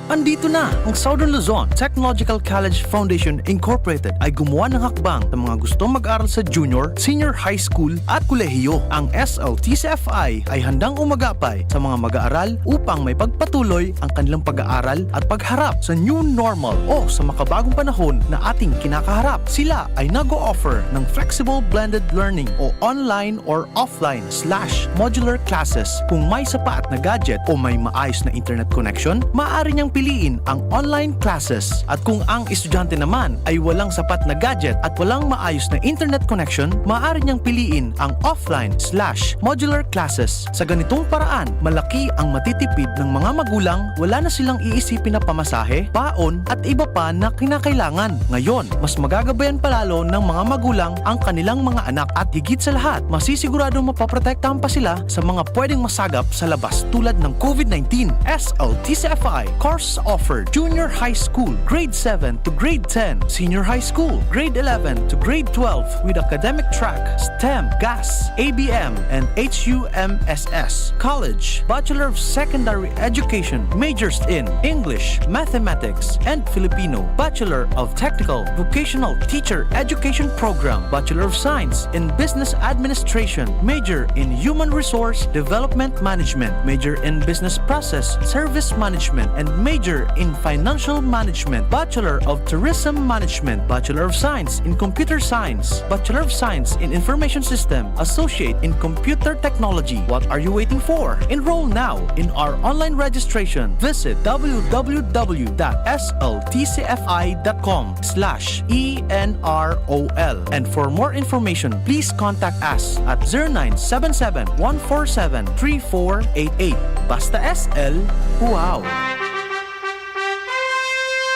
Andito na! Ang Southern Luzon Technological College Foundation Incorporated ay gumawa ng hakbang sa mga gustong mag-aral sa junior, senior high school at kolehiyo. Ang S L T C F I ay handang umagapay sa mga mag-aaral upang may pagpatuloy ang kanilang pag-aaral at pagharap sa new normal o sa makabagong panahon na ating kinakaharap. Sila ay nag-o-offer ng flexible blended learning o online or offline slash modular classes. Kung may sapat na gadget o may maayos na internet connection, maaari niyang piliin ang online classes. At kung ang estudyante naman ay walang sapat na gadget at walang maayos na internet connection, maaari niyang piliin ang offline slash modular classes. Sa ganitong paraan, malaki ang matitipid ng mga magulang, wala na silang iisipin na pamasahe, baon, at iba pa na kinakailangan. Ngayon, mas magagabayan palalo ng mga magulang ang kanilang mga anak at higit sa lahat, masisiguradong mapoprotektahan pa sila sa mga pwedeng masagap sa labas tulad ng COVID nineteen. S L T C F I course offered: Junior High School, Grade seven to Grade ten, Senior High School, Grade eleven to Grade twelve, with academic track, STEM, GAS, A B M, and H U M S S. College, Bachelor of Secondary Education, majors in English, Mathematics, and Filipino. Bachelor of Technical Vocational Teacher Education Program, Bachelor of Science in Business Administration, major in Human Resource Development Management, major in Business Process Service Management, and major in Financial Management, Bachelor of Tourism Management, Bachelor of Science in Computer Science, Bachelor of Science in Information System, Associate in Computer Technology. What are you waiting for? Enroll now in our online registration. Visit w w w dot s l t c f i dot com slash e n r o l. And for more information, please contact us at zero nine seven seven, one four seven, three four eight eight. Basta S L, wow!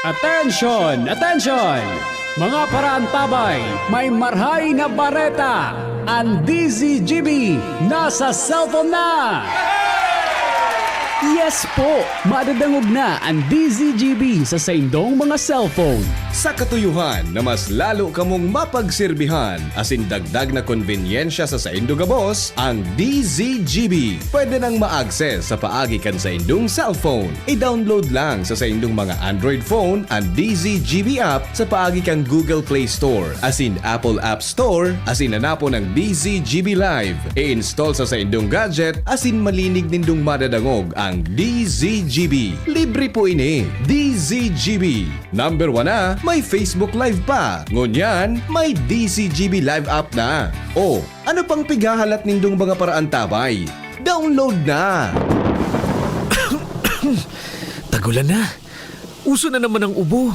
Attention! Attention! Mga paraantabay, may marhay na bareta! Ang D Z G B nasa cellphone na! Yes po! Madadangog na ang D Z G B sa saindong mga cellphone. Sa katuyohan na mas lalo kamong mapagserbihan asin dagdag na konbenyensya sa saindo gabos, ang D Z G B pwede nang ma-access sa paagi kan saindong cellphone. I-download lang sa saindong mga Android phone an D Z G B app sa paagi kan Google Play Store asin Apple App Store asin hanapon ang D Z G B Live. I-install sa saindong gadget asin malinig nindong madadangog ang D Z G B. Libre po ini. D Z G B. Number one na, may Facebook Live pa. Ngunyan, may D Z G B Live app na. O, ano pang pighahalat nindong mga paraantabay? Download na! Tagulan na. Uso na naman ang ubo.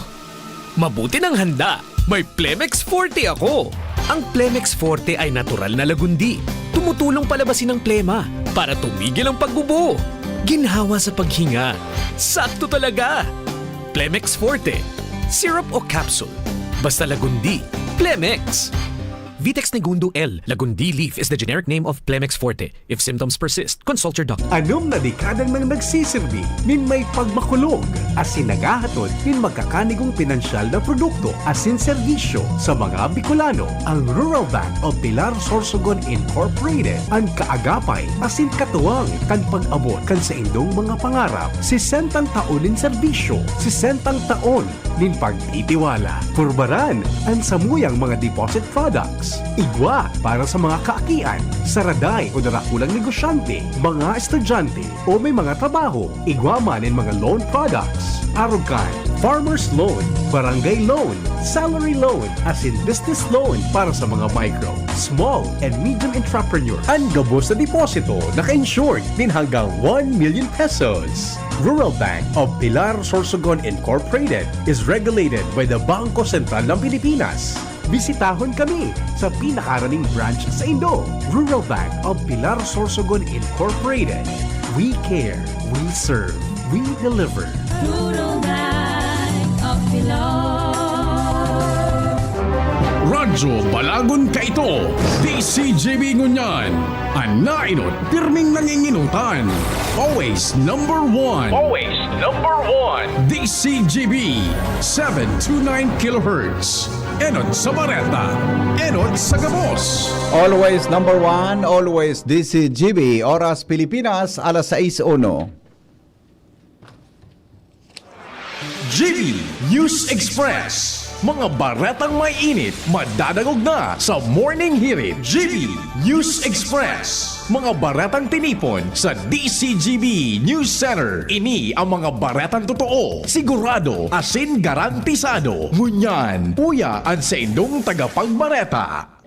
Mabuti nang handa. May Plemex Forte ako. Ang Plemex Forte ay natural na lagundi. Tumutulong palabasin ang plema para tumigil ang pag-ubo. Ginhawa sa paghinga. Sakto talaga! Plemex Forte. Syrup o capsule. Basta lagundi. Plemex! Vitex Negundo L. Lagundi leaf is the generic name of Plemex Forte. If symptoms persist, consult your doctor. Anom na dekada nang nagsisirbi nin may pagmakulog asin naghahatod nin magkakanigong pinansyal na produkto asin serbisyo sa mga Bicolano. Ang Rural Bank of Pilar Sorsogon Incorporated, an kaagapay asin katuwang kan pag-abot kan saindong mga pangarap. Sesentang taon nin serbisyo, sesentang taon nin pagtitiwala. Purbaran an samuyang mga deposit products. Igwa para sa mga kaakian, saraday o darakulang negosyante, mga estudyante, o may mga trabaho. Igwa man nin mga loan products. Arog kan farmer's loan, barangay loan, salary loan, asin business loan para sa mga micro, small, and medium entrepreneur. An gabos na deposito naka-insured nin hanggang one million pesos. Rural Bank of Pilar Sorsogon Incorporated is regulated by the Bangko Sentral ng Pilipinas. Bisitahon kami sa pinakaraning branch sa Indo, Rural Bank of Pilar Sorsogon Incorporated. We care, we serve, we deliver. Rural Bank of Pilar. Radyo Balagon kaito, D C G B ngunyan. An nainot, pirming nanginginutan. Always number one. Always number one. D C G B, seven two nine kilohertz. Enot sa bareta, enot sa gabos. Always number one, always D C G B. Oras Pilipinas, alas sais uno. G B News Express. Mga baretang may init, madadangog na sa Morning Hirit. G B News Express. Mga baretang tinipon sa D C G B News Center. Ini ang mga baretang totoo, sigurado, asin garantisado. Ngunyan, uya an saindong tagapagbareta.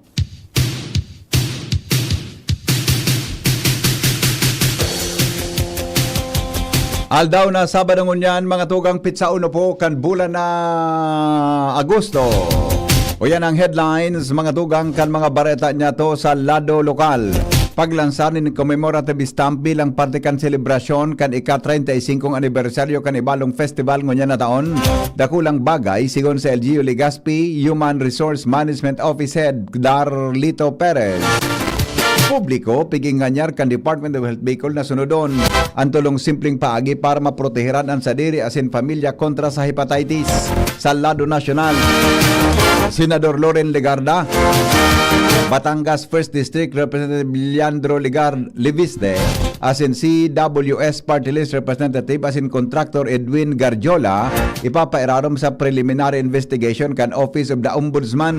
Aldaw na Sabado ngunyan, mga tugang, pitsa uno po kan bulan na Agosto. O yan ang headlines, mga tugang, kan mga bareta niyato sa lado lokal. Paglansar nin commemorative stamp bilang parte kan selebrasyon kan ika-treinta y cinco anibersaryo kan Ibalong Festival ngunyan na taon. Dakulang bagay, sigon sa L G U Legazpi Human Resource Management Office Head Darlito Perez. Publiko, piginganyar kan Department of Health Bicol na sunodon an tulong simpleng paagi para maproteheran an sadiri asin pamilya kontra sa hepatitis. Sa lado nasyonal, Senador Loren Legarda, Batangas First District Representative Leandro Legar Leviste, asin C W S Party List Representative asin Contractor Edwin Garjola, ipapairarom sa preliminary investigation kan Office of the Ombudsman.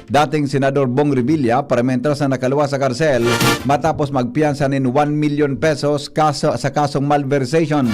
Dating Senador Bong Revilla, paramintras na nakaluwas sa karsel matapos magpiyansa nin one million pesos kaso, sa kasong malversation.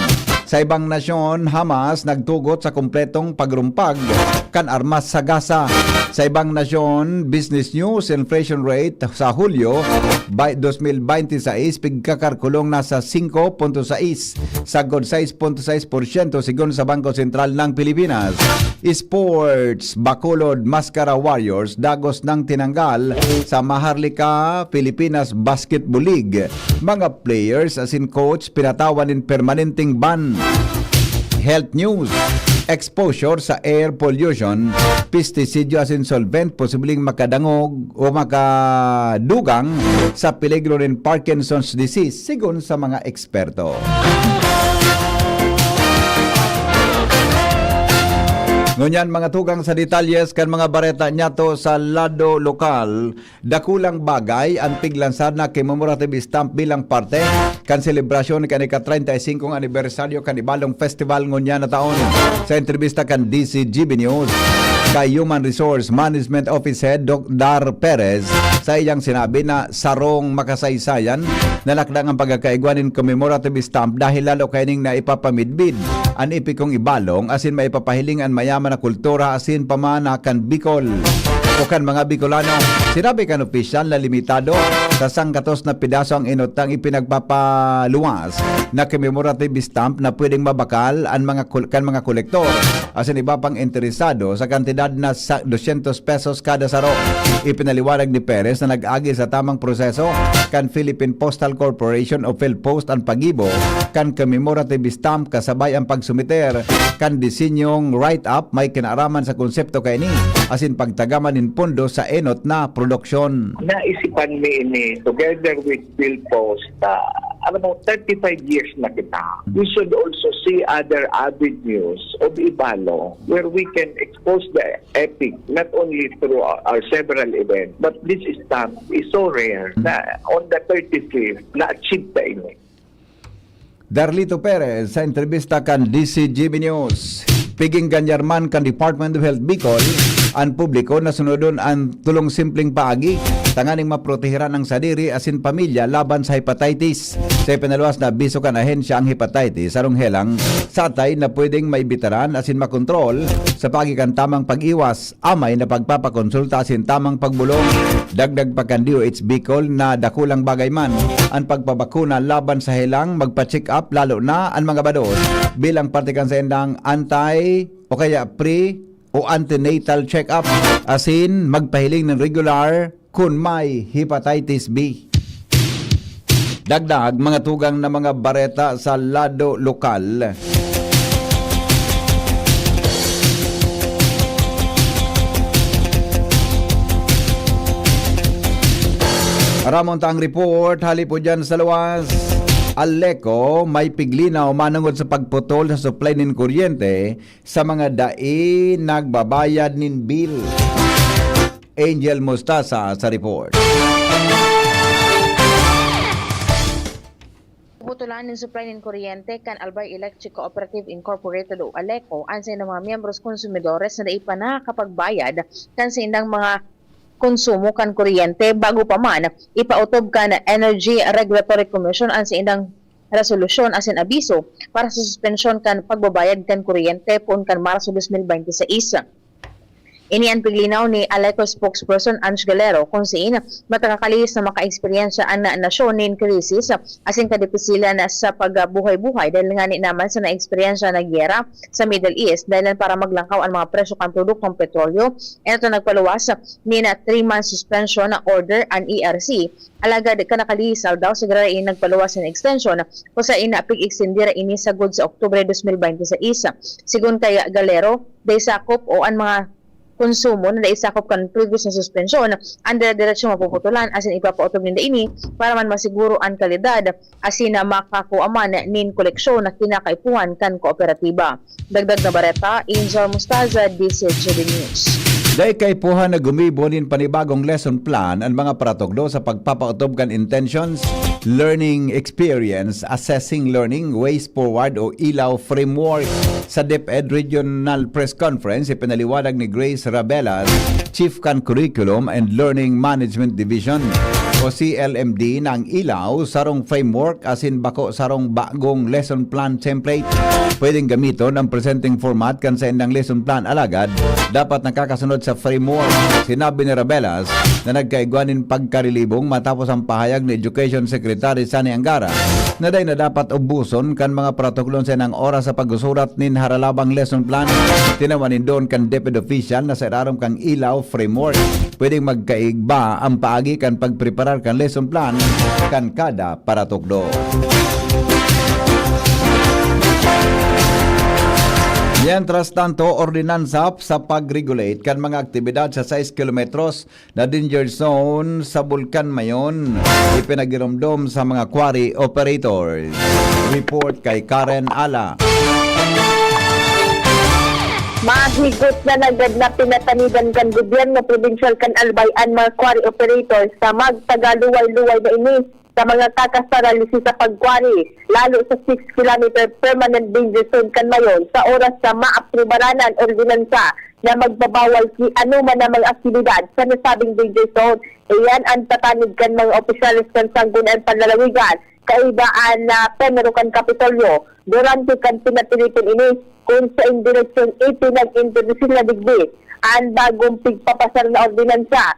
Sa ibang nasyon, Hamas nagtugot sa kumpletong pagrumpag kan armas sa Gaza. Sa ibang nasyon, Business News, inflation rate sa Hulyo, by dos mil binte y seis, pigkakarkulong na sa singko punto sais, sagkod sais punto sais porsyento, sigon sa Bangko Sentral ng Pilipinas. Sports, Bacolod Mascara Warriors dagos nang tinanggal sa Maharlika Pilipinas Basketball League. Mga players asin coach pinatawan nin permanenteng ban. Health news, exposure sa air pollution, pestisidyo asin solvent posibleng makadangog o makadugang sa peligro nin Parkinson's disease, sigon sa mga eksperto. Ngunyan, mga tugang, sa detalyes kan mga bareta niyato sa lado lokal, dakulang bagay an piglansar na commemorative stamp bilang parte kan selebrasyon kan ika-treinta y cinco anibersaryo kan Ibalong Festival ngunyan na taon. Sa entrebista kan D C G B News, kay Human Resource Management Office Head Doc Dar Perez, sa iyang sinabi na sarong makasaysayan na lakdang ang pagkakaigwa nin commemorative stamp dahil lalo kaining naipapamidbid an epikong Ibalong asin maipapahiling an mayaman na kultura asin pamana kan Bicol o kan mga Bicolano. Sinabi kan opisyal na limitado sa sanggatos na pidaso ang enot ang ipinagpapaluwas na commemorative stamp na pwedeng mabakal an mga kol-, kan mga kolektor asin iba pang interesado sa kantidad na sa dosyentos pesos kada saro. Ipinaliwanag ni Perez na nag-agi sa tamang proseso kan Philippine Postal Corporation o PhilPost an paggibo kan commemorative stamp kasabay ang pagsumiter kan disenyong write-up may kinaaraman sa konsepto kaini asin pagtagaman nin pondo sa enot na produksyon. Naisipan mi ini together with PhilPost, ah, alam mo, thirty-five years na kita. We should also see other avenues of Ibalong where we can expose the epic, not only through our, our several events, but this stamp is so rare na on the thirty-fifth, na-achieve ta ini. Darlito Perez sa entrebista kan D C G B News. Piginganyar man kan Department of Health Bicol an publiko na sunodon an tulong simpleng paagi tanganing maproteheran ang sadiri asin pamilya laban sa hepatitis. Sa ipinaluwas na abiso kan ahensya, ang hepatitis sarong helang sa atay na pwedeng maibitaran asin makontrol sa paagi kan tamang pag-iwas, amay na pagpapakonsulta asin tamang pagbolong. Dagdag pa kan D O H Bicol na dakulang bagay man an pagpabakuna laban sa helang, magpa-check up, lalo na an mga bados, bilang parte kan saindang anti o kaya pre o antenatal check-up, asin magpahiling nin regular kun may hepatitis B. Dagdag, mga tugang na mga bareta sa lado lokal. Aramon ta ang report, hali po dyan sa luwas. Aleco, may piglinaw manungod sa pagputol sa supply nin kuryente sa mga dai nagbabayad nin bill. Angel Mostaza sa report. Puputulan nin supply nin kuryente kan Albay Electric Cooperative Incorporated o Aleco an saindang mga miyembros konsumidores na dai pa nakakapagbayad kan saindang mga konsumo kan kuryente bago pa man ipautob kan Energy Regulatory Commission an saindang resolusyon asin abiso para sa suspensyon kan pagbabayad kan kuryente poon kan Marso dos mil bente seis. Ini an piglinaw ni Aleco spokesperson Ange Galero, kun sain mataga kalihis na makaeksperyensya an nasyon nin krisis asin kadipisilan sa pagbuhay-buhay dahil ngani naman sa naeksperyensya na giyera sa Middle East, dahilan para maglangkaw an mga presyo kan produktong petrolyo. Ito nagpaluwas nin three months suspension order an E R C. Alagad kan nakalihis aldaw, si Galero ini nagpaluwas nin extension, kun sain pig-extendera ini sagkod sa Oktubre dos mil bente seis. Sigon kay Galero, dai sakop o an mga konsumo na dai sakop kan previous na suspensyon an dire-diretsyong mapuputulan asin ipapaotob ninda ini para man masiguro an kalidad asin na makakua man nin koleksyon na kinakaipuhan kan kooperatiba. Dagdag na bareta, Angel Mostaza, D C H D News. Dai kaipuhan na gumibo nin panibagong lesson plan an mga paratukdo sa pagpapaotob kan Intentions, Learning Experience, Assessing Learning, Ways Forward o ILAW Framework. Sa DepEd Regional Press Conference, ipinaliwanag ni Grace Rabelas, Chief kan Curriculum and Learning Management Division o C L M D, na ang ILAW sarong framework asin bako sarong bagong lesson plan template. Pwedeng gamiton ang presenteng format kan saindang lesson plan, alagad dapat nakakasunod sa framework. Sinabi ni Rabelas na nagkaigwa nin pagkarilibong matapos ang pahayag ni Education Secretary Sani Angara na dai na dapat ubuson kan mga paratuklon sa inang oras sa pagsusurat nin haralabang lesson plan. Tinawan nin duon kan DepEd official na sa irarom kan ILAW framework, pwedeng magkaigba ang paagi kan pagpreparar kan lesson plan kan kada paratukdo. Mientras tanto, ordinansa sa pag-regulate kan mga aktibidad sa sais kilometros na danger zone sa Bulkan Mayon, ipinagiromdom sa mga quarry operators. Report kay Karen Ala. Mahigot na nanggad na pinatanidan kan gobyerno probinsyal kan Albay an mga quarry operators sa magtagaluway-luway na ini sa mga kakasaral sa pagkwari, lalo sa six kilometer permanent danger zone kan Mayon sa oras sa maaprubaran an ordinansa na magbabawal ki anoman na mga aktibidad sa nasabing danger zone. Iyan an tatanid kan mga opisyales kan Sangguniang Panlalawigan, kaiba an ah, Primero kan Kapitolyo, durante kan pinatiliton ini, kun saen direksyon ipinag-introdusin na digdi an bagong pigpapasar na ordinansa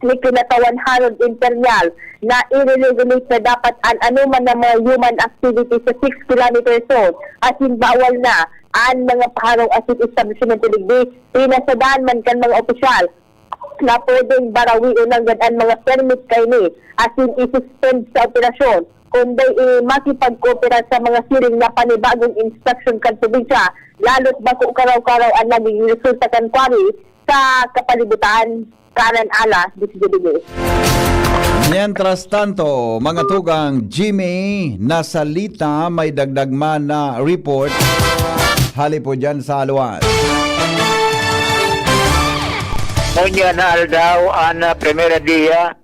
ni Kinatawan Harold Imperial na i-regulate na dapat an anoman na mga human activity sa six kilometer zone asin bawal na an mga paharong asin establisimento digdi. Pinasadaan man kan mga opisyal na pwedeng barawion nanggad an mga permit kaini asin i-suspend sa operasyon kun dai makipagkoopera sa mga siring na panibagong instruction kan probinsya, lalo't bako karaw-karaw an nagiging resulta kan quarry sa kapalibutan. Karen Ala, D C G B News. Mientras tanto, mga tugang, Jimmy Nasalita, may dagdag man na report hali po dyan sa Aluan. Ngunyan na aldaw an ah, primera dia,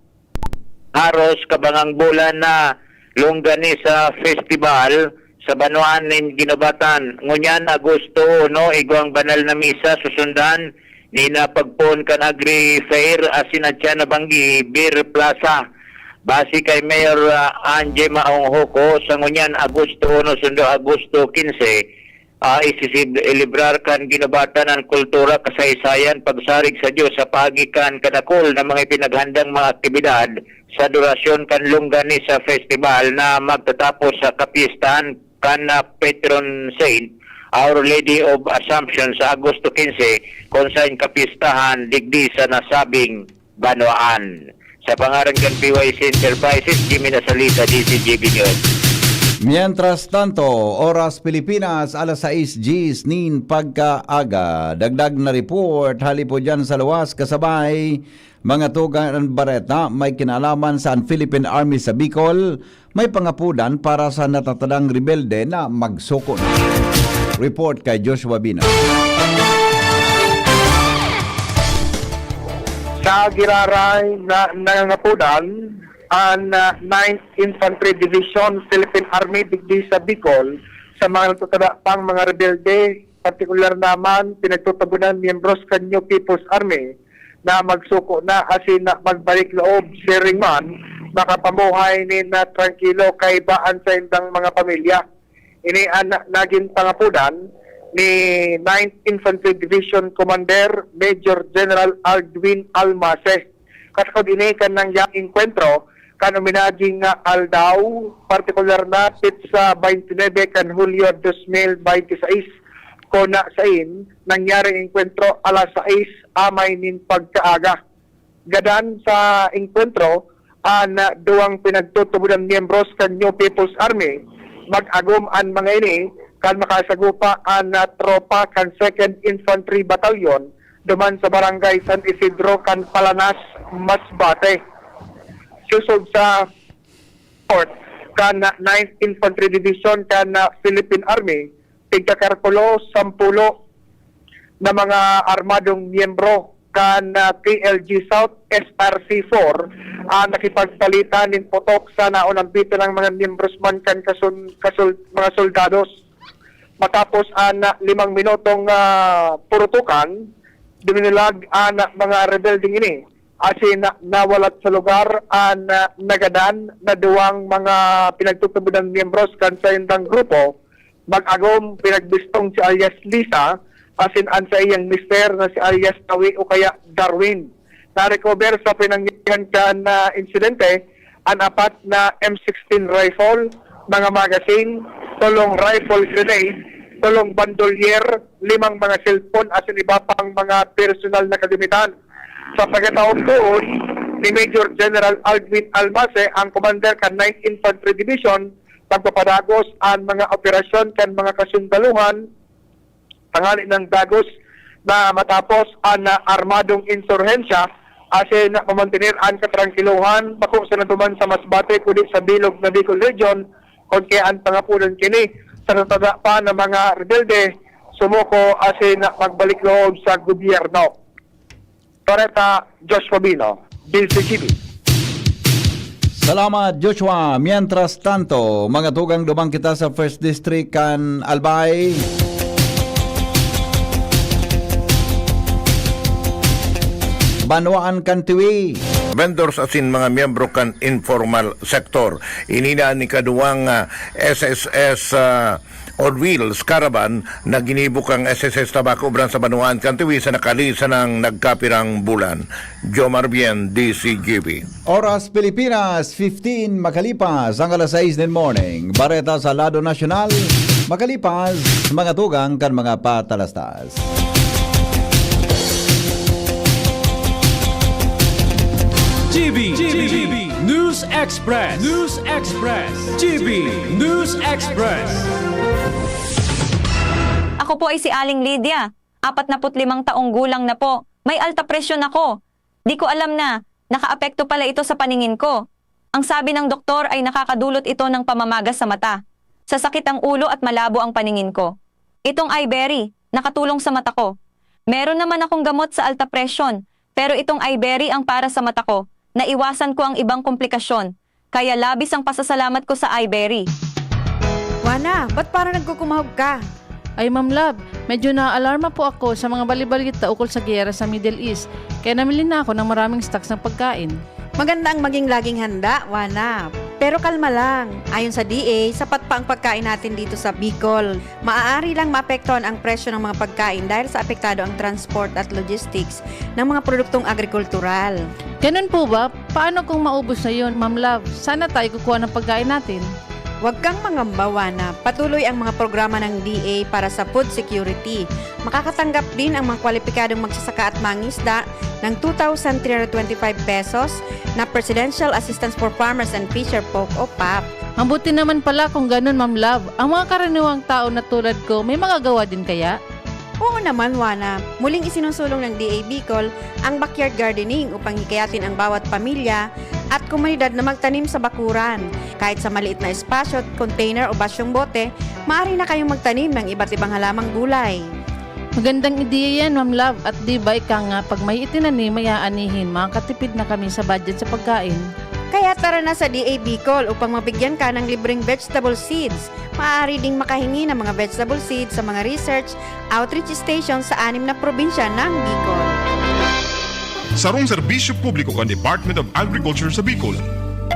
haros kabangang bulan na Longganisa Festival sa banwaan nin Guinobatan. Ngunyan, Agosto uno, igwang banal na misa susundan nin ah, pagpoon kan Agri Fair asin atyan na banggi Beer Plaza. Base kay Mayor ah, Ange Maong Hoco, sa ngunyan, Agosto uno sundo Agosto kinse, ah, isisib-, ilibrar kan Guinobatan an kultura, kasaysayan, pagsarig sa Dios sa paagi kan kadakul na mga ipinaghandang mga aktibidad sa durasyon kan Longganisa Festival na magtatapos sa kapyestahan kan ah, patron saint Our Lady of Assumption sa Agosto quince, kung saen kapistahan digdi sa nasabing banwaan. Sa pangaran kan P Y C Enterprises, Jimmy Nasalita, D C G B News. Mientras tanto, oras Pilipinas, alas sais diyes nin pagkaaga. Dagdag na report, hali po dyan sa luwas, kasabay, mga tugang bareta, may kinalaman sa Philippine Army sa Bicol, may pangapudan para sa natatadang rebelde na magsukon. Report kay Joshua Bina. Sa Giraray na nangangapudan, an, ah, Ninth Infantry Division, Philippine Army, digdi sa Bicol, sa mga nagtatada pang mga rebelde, partikular naman, pinagtutubonan miyembros kan New People's Army na magsuko na asin na magbalik loob, siring man, makapamuhay nin, ah, trangkilo kaiba an saindang mga pamilya. Ini an nagin pangapudan ni Ninth Infantry Division Commander Major General Aldwin Almase. Katakod ini kan nangyaring engkwentro kan uminaging nga aldaw, partikular na petsa twenty-nine kan Hulyo dos mil twenty-six, kona sain nangyaring engkwentro alas sais amay nin pagkaaga. Gadan sa engkwentro an duwang pinagtutubonan miyembros kan New People's Army. Mag-agom an mga ini kan makasagupa an tropa kan Second Infantry Battalion duman sa Barangay San Isidro kan Palanas, Masbate. Sosog sa report kan Ninth Infantry Division kan Philippine Army, tigkakarkulo sampulo na mga armadong miyembro kan, ah, P L G South S R C four ang nakipagpalitan nin putok sa naunang bitin ng mga miyembros man kan kasun-, kasul-, mga soldados. Matapos ang, ah, limang minutong, ah, purutukan, duminulag ang, ah, mga rebeldeng ini asin na-, nawalat sa lugar an, ah, nagadan na duwang mga pinagtutubonan miyembros kan saindang grupo. Mag-agom, pinagbistong si alias Lisa asin an saiyang mister na si alias Tawi o kaya Darwin. Na-recover sa pinangyarihan kan, ah, insidente an apat na M sixteen rifle, mga magazine, tolong rifle grenade, tolong bandolier, limang mga cellphone asin iba pang mga personal na kagamitan. Sa pagkataon doon ni Major General Aldwin Almase, ang commander kan Ninth Infantry Division, pagpapadagos an mga operasyon kan mga kasundaluhan tanganing dagos na matapos an, ah, armadong insurhensya asin mamantener an katrangkilohan, bako sana duman sa Masbate, kundi sa bilog na Bicol Region, kun kaya an pangapudan kini sa natada pa na mga rebelde sumuko asin magbalik loob sa gobyerno. Bareta, Joshua Bino, D C G B. Salamat, Joshua. Mientras tanto, mga tugang, duman kita sa First District kan Albay. Banwaan kan Tiwi. Vendors asin mga miyembro kan informal sector. Ini na an ikaduwang, ah, S S S, ah, on Wheels Caravan na ginibo kan S S S Tabaco Branch sa banwaan kan Tiwi sa nakalisan na nagkapirang bulan. Jomar Bien, D C G B. Oras Pilipinas, fifteen makalipas ang alas sais nin morning. Bareta sa lado nasyonal, makalipas mga tugang kan mga patalastas. G B, G B, News Express, News Express, G B, News Express. Ako po ay si Aling Lydia, apat na put limang taong gulang na po. May alta presyon ako. Di ko alam na nakaapekto pala ito sa paningin ko. Ang sabi ng doktor ay nakakadulot ito ng pamamaga sa mata, sasakit ang ulo at malabo ang paningin ko. Itong Iberry, nakatulong sa mata ko. Meron naman akong gamot sa alta presyon, pero itong Iberry ang para sa mata ko. Naiwasan ko ang ibang komplikasyon, kaya labis ang pasasalamat ko sa Iberry. Juana, ba't parang nagkukumahog ka? Ay, Ma'am Love, medyo naaalarma po ako sa mga bali-balita ukol sa giyera sa Middle East, kaya namili na ako ng maraming stocks ng pagkain. Maganda ang maging laging handa, Juana. Pero kalma lang. Ayon sa D A, sapat pa ang pagkain natin dito sa Bicol. Maaari lang maapektuhan ang presyo ng mga pagkain dahil sa apektado ang transport at logistics ng mga produktong agrikultural. Ganun po ba? Paano kung maubos na yun, Ma'am Love? Saan na tayo kukuha ng pagkain natin? Huwag kang mangamba, Wana. Patuloy ang mga programa ng D A para sa food security. Makakatanggap din ang mga kwalipikadong magsasaka at mangisda ng two thousand three hundred twenty-five pesos na Presidential Assistance for Farmers and Fisher Folk o pap. Mabuti naman pala kung ganun, Ma'am Love. Ang mga karaniwang tao na tulad ko, may magagawa din kaya? Oo naman, Wana. Muling isinusulong ng D A Bicol ang backyard gardening upang hikayatin ang bawat pamilya at komunidad na magtanim sa bakuran. Kahit sa maliit na espasyo, container o basyong bote, maaari na kayong magtanim ng iba't ibang halamang gulay. Magandang ideya yan, Ma'am Love. At di ba ika nga, pag may itinanim, may aanihin, makakatipid na kami sa budget sa pagkain. Kaya tara na sa D A Bicol upang mabigyan ka ng libreng vegetable seeds. Maaari ding makahingi ng mga vegetable seeds sa mga research outreach station sa anim na probinsya ng Bicol. Sarong serbisyo publiko kan Department of Agriculture sa Bicol.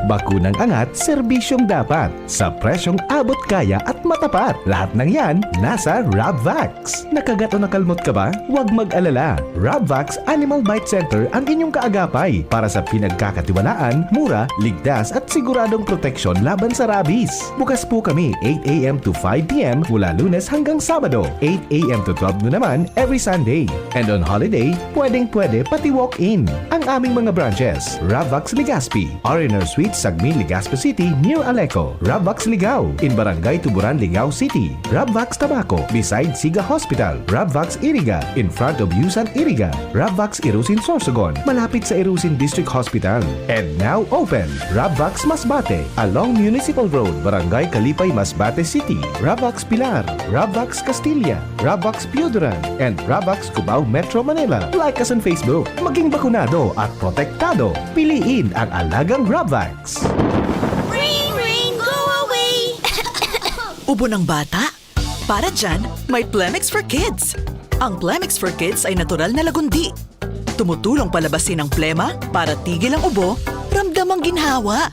Bakunang angat, serbisyong dapat. Sa presyong abot kaya at matapat. Lahat ng yan, nasa Rabvax. Nakagat o nakalmot ka ba? Huwag mag-alala. Rabvax Animal Bite Center ang inyong kaagapay para sa pinagkakatiwalaan, mura, ligtas at siguradong proteksyon laban sa rabies. Bukas po kami eight a.m. to five p.m. mula Lunes hanggang Sabado, eight a.m. to twelve noon naman every Sunday. And on holiday, pwedeng-pwede pati walk-in. Ang aming mga branches, Ravax Legazpi, R and R Suite, Sagmin, Legazpi City, near Aleco, Ravax Ligao, in Barangay Tuburan, Ligao City, Ravax Tabaco, beside Siga Hospital, Ravax Iriga, in front of Yusan Iriga, Ravax Irusin Sorsogon, malapit sa Irusin District Hospital. And now open, Ravax Masbate, along Municipal Road, Barangay Kalipay, Masbate City, Ravax Pilar, Ravax Castilla, Ravax Pioduran, and Ravax Cubao, Metro Manila. Like us on Facebook. Maging bakunado at protektado. Piliin ang alagang Ravax. Ring, ring, go away! Ubo ng bata? Para dyan, may Plemex for Kids. Ang Plemex for Kids ay natural na lagundi. Tumutulong palabasin ang plema para tigil ang ubo, ramdam ang ginhawa.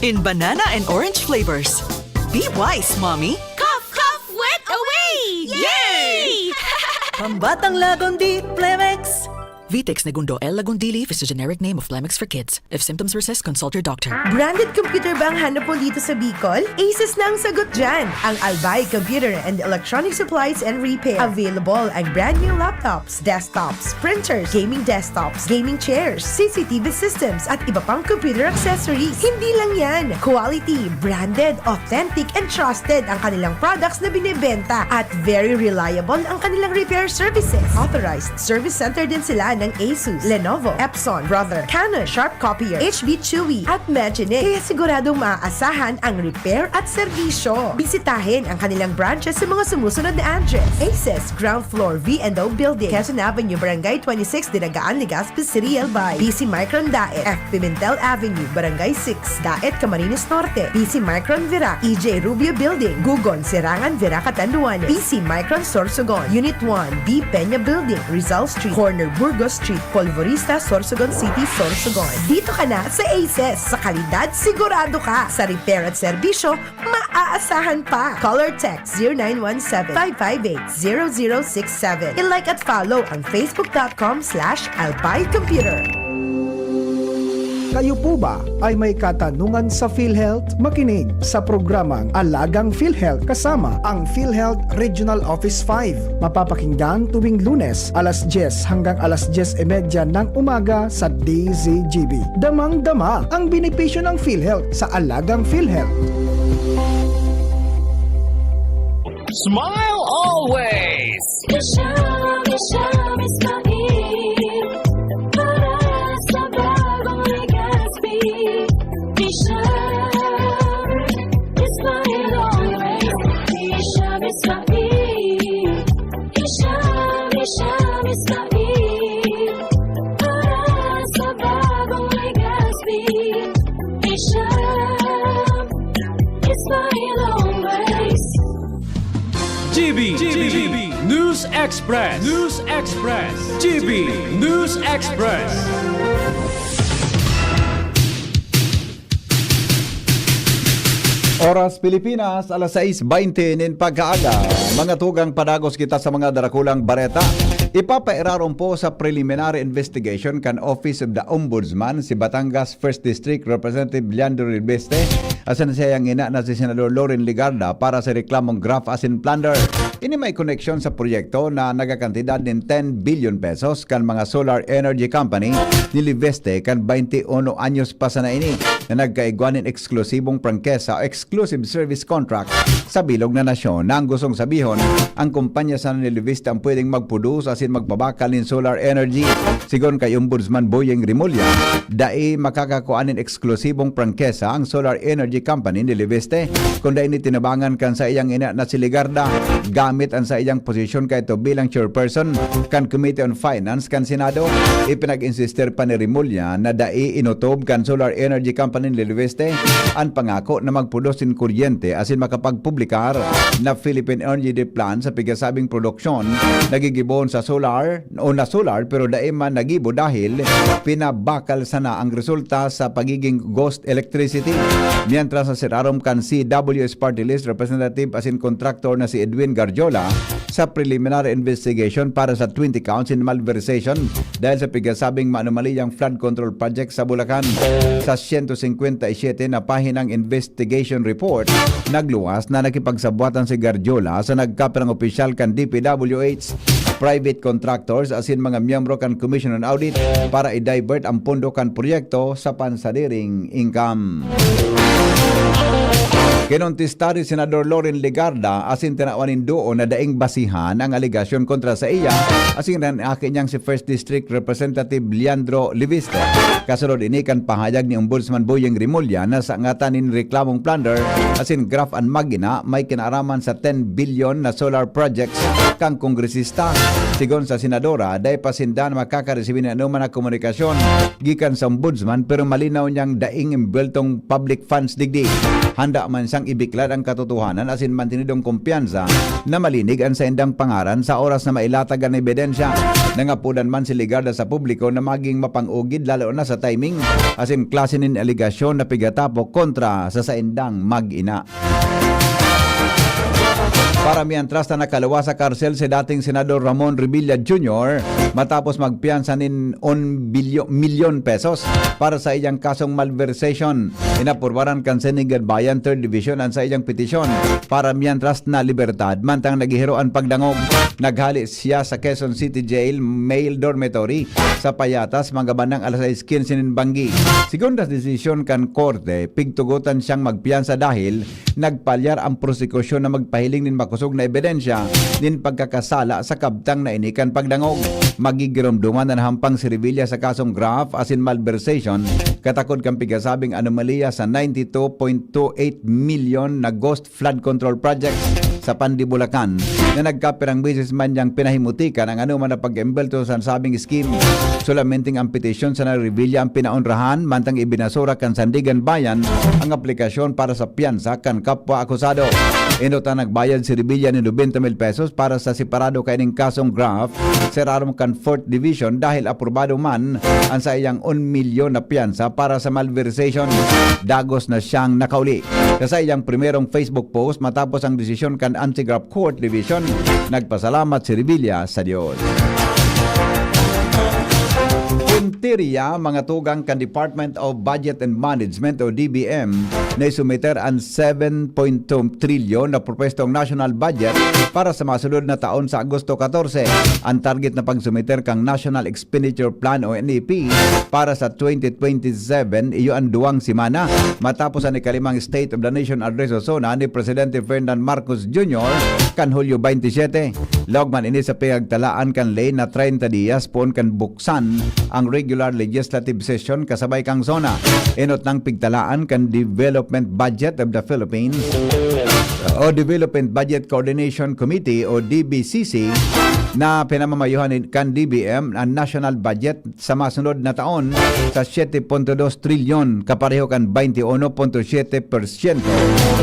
In banana and orange flavors. Be wise, Mommy! Cough, cough, wet away! Yay! Pambatang Lagundi, Plemex! Vitex Negundo L. Lagundili is the generic name of Plemex for Kids. If symptoms persist, consult your doctor. Branded computer ba ang hanap mo dito sa Bicol? Asus na ang sagot dyan! Ang Albay Computer and Electronic Supplies and Repair. Available ang brand new laptops, desktops, printers, gaming desktops, gaming chairs, C C T V systems, at iba pang computer accessories. Hindi lang yan! Quality, branded, authentic, and trusted ang kanilang products na binebenta at very reliable ang kanilang repair services. Authorized service center din sila ng Asus, Lenovo, Epson, Brother, Canon, Sharp Copier, H B Chewy, at Magine. Kaya siguradong maaasahan ang repair at serbisyo. Bisitahin ang kanilang branches sa mga sumusunod na address: Aces, ground floor, V and O Building, Quezon Avenue, Barangay twenty-six, Dinagaan, Legazpi City, Albay. B C Micron Daet, F Pimentel Avenue, Barangay six, Daet, Camarines Norte. B C Micron Virac, E J Rubio Building, Gugon, Serangan, Virac, Catanduanes. B C Micron Sorsogon, Unit one, B Peña Building, Rizal Street, corner Burgos Street, Polvorista, Sorsogon City, Sorsogon. Dito ka na sa Aces. Sa kalidad, sigurado ka. Sa repair at serbisyo, maaasahan pa. Call or text zero nine one seven, five five eight, zero zero six seven. I-like at follow ang facebook dot com slash albay computer. Kayo po ba ay may katanungan sa PhilHealth? Makinig sa programang Alagang PhilHealth kasama ang PhilHealth Regional Office five. Mapapakinggan tuwing Lunes, alas dyes hanggang alas dyes y media ng umaga sa D Z G B. Damang-dama ang benepisyo ng PhilHealth sa Alagang PhilHealth. Smile always! Isha, Isha, Ismail. Para sa bagong Legazpi. Isha, Ismail always. Isha, Ismail. Isha, Isha, Ismail. Para sa bagong Legazpi. Isha, Ismail always. G B, G B, News Express, News Express, G B News Express. Oras Pilipinas, alas sais baynte nin pagkaaga. Mga tugang, padagos kita sa mga darakulang bareta. Ipapairarom po sa preliminary investigation kan Office of the Ombudsman si Batangas First District Representative Leandro Rebeste asin saiyang ina na si Senador Loren Legarda para sa reklamong graft asin plunder. Ini may koneksyon sa proyekto na nagakantidad nin ten billion pesos kan mga solar energy company ni Leviste kan baynte uno anyos pa sana ini na nagkaigwa nin eksklusibong prangkesa o exclusive service contract sa bilog na nasyon, na ang gustong sabihon, ang kumpanya sana ni Leviste ang pwedeng magproduce asin magpabakal nin solar energy. Sigon kay Ombudsman Boyeng Remulla, dai makakakua nin eksklusibong prangkesa ang solar energy company ni Leviste, kun dai ini tinabangan kan saiyang ina na si Legarda, gamit an saiyang posisyon kaidto bilang chairperson kan Committee on Finance kan Senado. Ipinag-insistir pa ni Remulla na dai inotob kan solar energy company ni Leviste an pangako na magproduce nin kuryente asin makapagpublikar na Philippine Energy Day Plan sa pigasabing produksyon na gigibohon sa solar o na solar pero dai man nagibo dahil pinabakal sana ang resulta sa pagiging ghost electricity. Mientras sa sirarom kan C W S Party List Representative asin contractor na si Edwin Garjola sa preliminary investigation para sa twenty counts in malversation dahil sa pigasabing maanomaliyang flood control project sa Bulacan. Sa siyento singkwenta y siyete na pahinang investigation report, nagluwas na nakipagsabwatan si Garjola sa nagkapirang opisyal kan D P W H, private contractors asin mga miyembro kan Commission on Audit para i-divert ang pondo kan proyekto sa pansadiring income. Kinontestar ni Senador Loren Legarda asin tinawan nin duon na daing basihan ang alegasyon kontra saiya asin an aki niyang si First District Representative Leandro Leviste. Kasunod ini kan pahayag ni Ombudsman Boyeng Remulla na sa ngatan nin reklamong plunder asin graft an mag-ina may kinaaraman sa ten billion na solar projects kan kongresista. Sigon sa senadora, dai pa sinda makakaresibir nin anoman na komunikasyon gikan sa Ombudsman, pero malinaw niyang daing embuweltong public funds digdi. Handa man siyang ibiklad ang katotohanan asin mantenidong kumpiyansa na malinig an saindang pangaran sa oras na mailatag an ebidensya. Nangapodan man si Legarda sa publiko na maging mapang-ugid, lalo na sa timing asin klase nin alegasyon na pigatapok kontra sa saindang mag-ina. Para mientras na nakaluwas sa karsel si dating Senador Ramon Revilla Junior matapos magpiyansa nin un bilyo-, milyon pesos para sa iyang kasong malversation. Inaprubaran kan Sandiganbayan Third Division an saiyang petisyon para mientras na libertad, mantang naghihiro an pagdangog. Naghali siya sa Quezon City Jail male dormitory sa Payatas, mga bandang alas sais quince nin banggi. Sigon sa desisyon kan korte, pigtugotan siyang magpiyansa dahil nagpalyar ang prosekusyon na magpahiling nin makosog na ebidensya nin pagkakasala sa kabtang na ini kan pagdangog. Magigiromdoman na nahampang si Revilla sa kasong graft asin malversation, katakod kan pigasabing anomalya sa ninety-two point two eight milyon na ghost flood control projects sa Pandi, Bulacan, na nagkapirang beses man niyang pinahimutikan ang anoman na pag-embelto sa nasabing scheme. Solamenting ang petisyon sana ni Revilla ang pinaonrahan, mantang ibinasura kan Sandiganbayan ang aplikasyon para sa piyansa kan kapwa akusado. Enot na nagbayad si Revilla nin nobenta mil pesos para sa separado kaining kasong graft sa irarom kan Fourth Division dahil aprobado man ang saiyang un milyon na piyansa para sa malversation. Dagos na siyang nakauli. Sa saiyang primerong Facebook post matapos ang desisyon kan Anti-Graft Court Division, nagpasalamat si Revilla sa Diyos. Puntirya, mga tugang kan Department of Budget and Management o D B M, na isumiter an seven point two trilyon na propwestong national budget para sa masunod na taon sa Agosto katorse. Ang target na pagsumiter kan National Expenditure Plan o N E P para sa twenty twenty-seven, iyo an duwang semana matapos an ikalimang State of the Nation Address o SONA ni Presidente Ferdinand Marcos Junior kan Hulyo twenty-seven. Laog man ini sa pigtalaan kan ley na treinta diyas poon kan buksan ang regular legislative session kasabay kan SONA. Enot nang pigtalaan kan Development Budget of the Philippines o Development Budget Coordination Committee o D B C C na pinamamayohan kan D B M ang national budget sa masunod na taon sa siyete punto dos trilyon, kapareho kan twenty-one punto siyete porsyento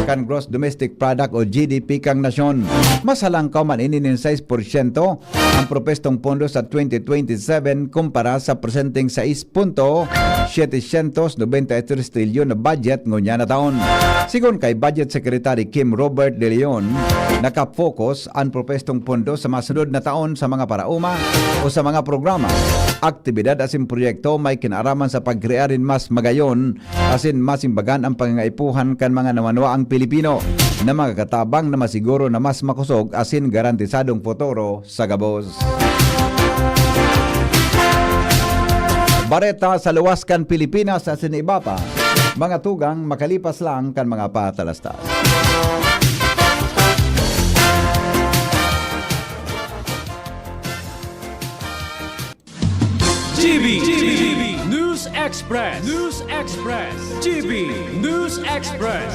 kan gross domestic product o G D P kan nasyon. Mas halangkaw man ini nin sais porsyento ang propwestong pondo sa twenty twenty-seven kumpara sa presenteng sais punto setecientos noventa y tres trilyon na budget ngunyan na taon. Sigon kay Budget Secretary Kim Robert De Leon, naka-focus ang propwestong pondo sa masunod na taon sa mga paraoma o sa mga programa, aktibidad asin proyekto may kinaaraman sa pagkrear nin mas magayon asin masimbagan ang pangangaipuhan kan mga nawanwaang Pilipino na magkakatabang na masiguro na mas makosog asin garantisadong futuro sa gabos. Bareta sa luwas kan Pilipinas asin iba pa, mga tugang makalipas lang kan mga patalastas. G B, G B, News Express, News Express, G B News Express.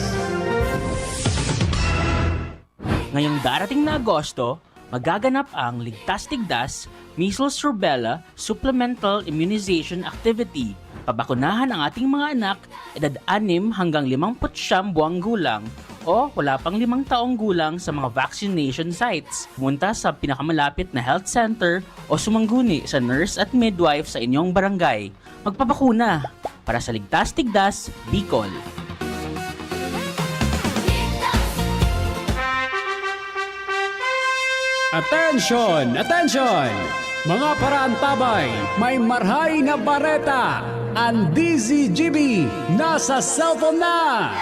Ngayong darating na Agosto, magaganap ang Ligtas Tigdas, Measles Rubella Supplemental Immunization Activity. Pabakunahan ang ating mga anak, edad anim hanggang limampu't siyam buwang gulang o wala pang limang taong gulang sa mga vaccination sites. Pumunta sa pinakamalapit na health center o sumangguni sa nurse at midwife sa inyong barangay. Magpabakuna para sa Ligtas Tigdas, Bicol. Attention! Attention! Mga paraantabay, may marhay na bareta! An D Z G B nasa cellphone na!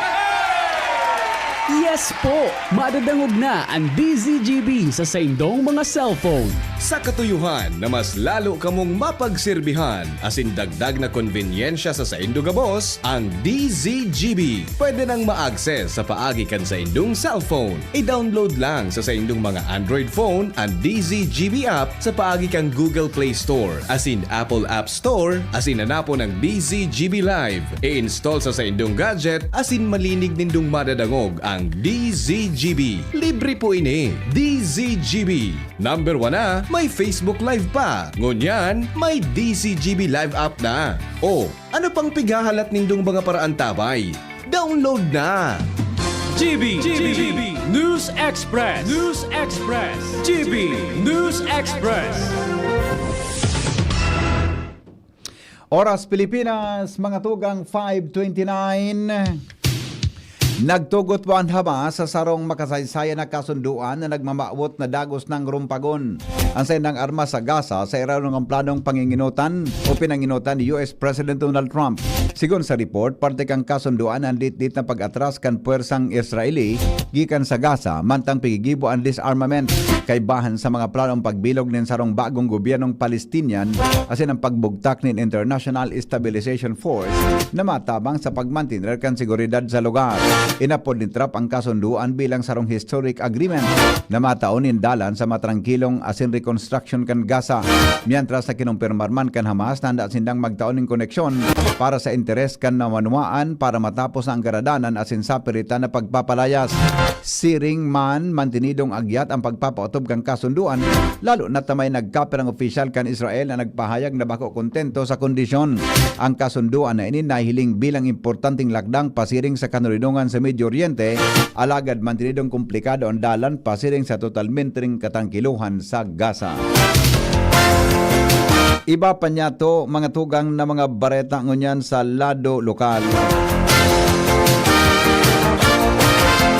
Yes po! Madadangog na an D Z G B sa saindong mga cellphone. Sa katuyohan na mas lalo kamong mapagserbihan asin dagdag na konbenyensya sa saindo gabos, ang D Z G B pwede nang ma-access sa paagi kan saindong cellphone. I-download lang sa saindong mga Android phone an D Z G B app sa paagi kan Google Play Store asin Apple App Store asin hanapon ang D Z G B Live. I-install sa saindong gadget asin malinig nindong madadangog ang D Z G B. Libre po ini. D Z G B. Number one na, may Facebook Live pa. Ngunyan, may D Z G B Live app na. O, ano pang pighahalat nindong mga paraantabay? Download na! G B, G B, News Express, News Express, G B News Express. Oras Pilipinas, mga tugang, five twenty-nine. Nagtugot po an Hamas sa sarong makasaysayan na kasundoan na nagmamawot na dagos nang rumpagon an saindang armas sa Gaza sa irarom kan planong panginginotan o pinanginotan ni U S President Donald Trump. Sigon sa report, parte kan kasundoan an litlit na pag-atras kan pwersang Israeli gikan sa Gaza, mantang pigigibo an disarmament kaibahan sa mga planong pagbilog nin sarong bagong gobyernong Palestinian asin ang pagbugtak nin International Stabilization Force na matabang sa pagmantener kan seguridad sa lugar. Inapod ni Trump ang kasundoan bilang sarong historic agreement na matao nin dalan sa matrangkilong asin rekonstruksyon kan Gaza, mientras na kinumpirmar man kan Hamas na handa sindang magtao nin koneksyon para sa interes kan nawanwaan para matapos na ang karadanan asin sapiritan na pagpapalayas. Siring man, mantenidong agyat ang pagpapaotob kan kasundoan, lalo na ta may nagkapirang opisyal kan Israel na nagpahayag na bako kontento sa kondisyon. Ang kasundoan na ini nahihiling bilang importanteng lakdang pasiring sa kanurinongan sa Medio Oriente, alagad mantenidong komplikado an dalan pasiring sa totalmenteng katangkilohan sa Gaza. Iba pa niyato, mga tugang na mga bareta ngunyan sa lado lokal.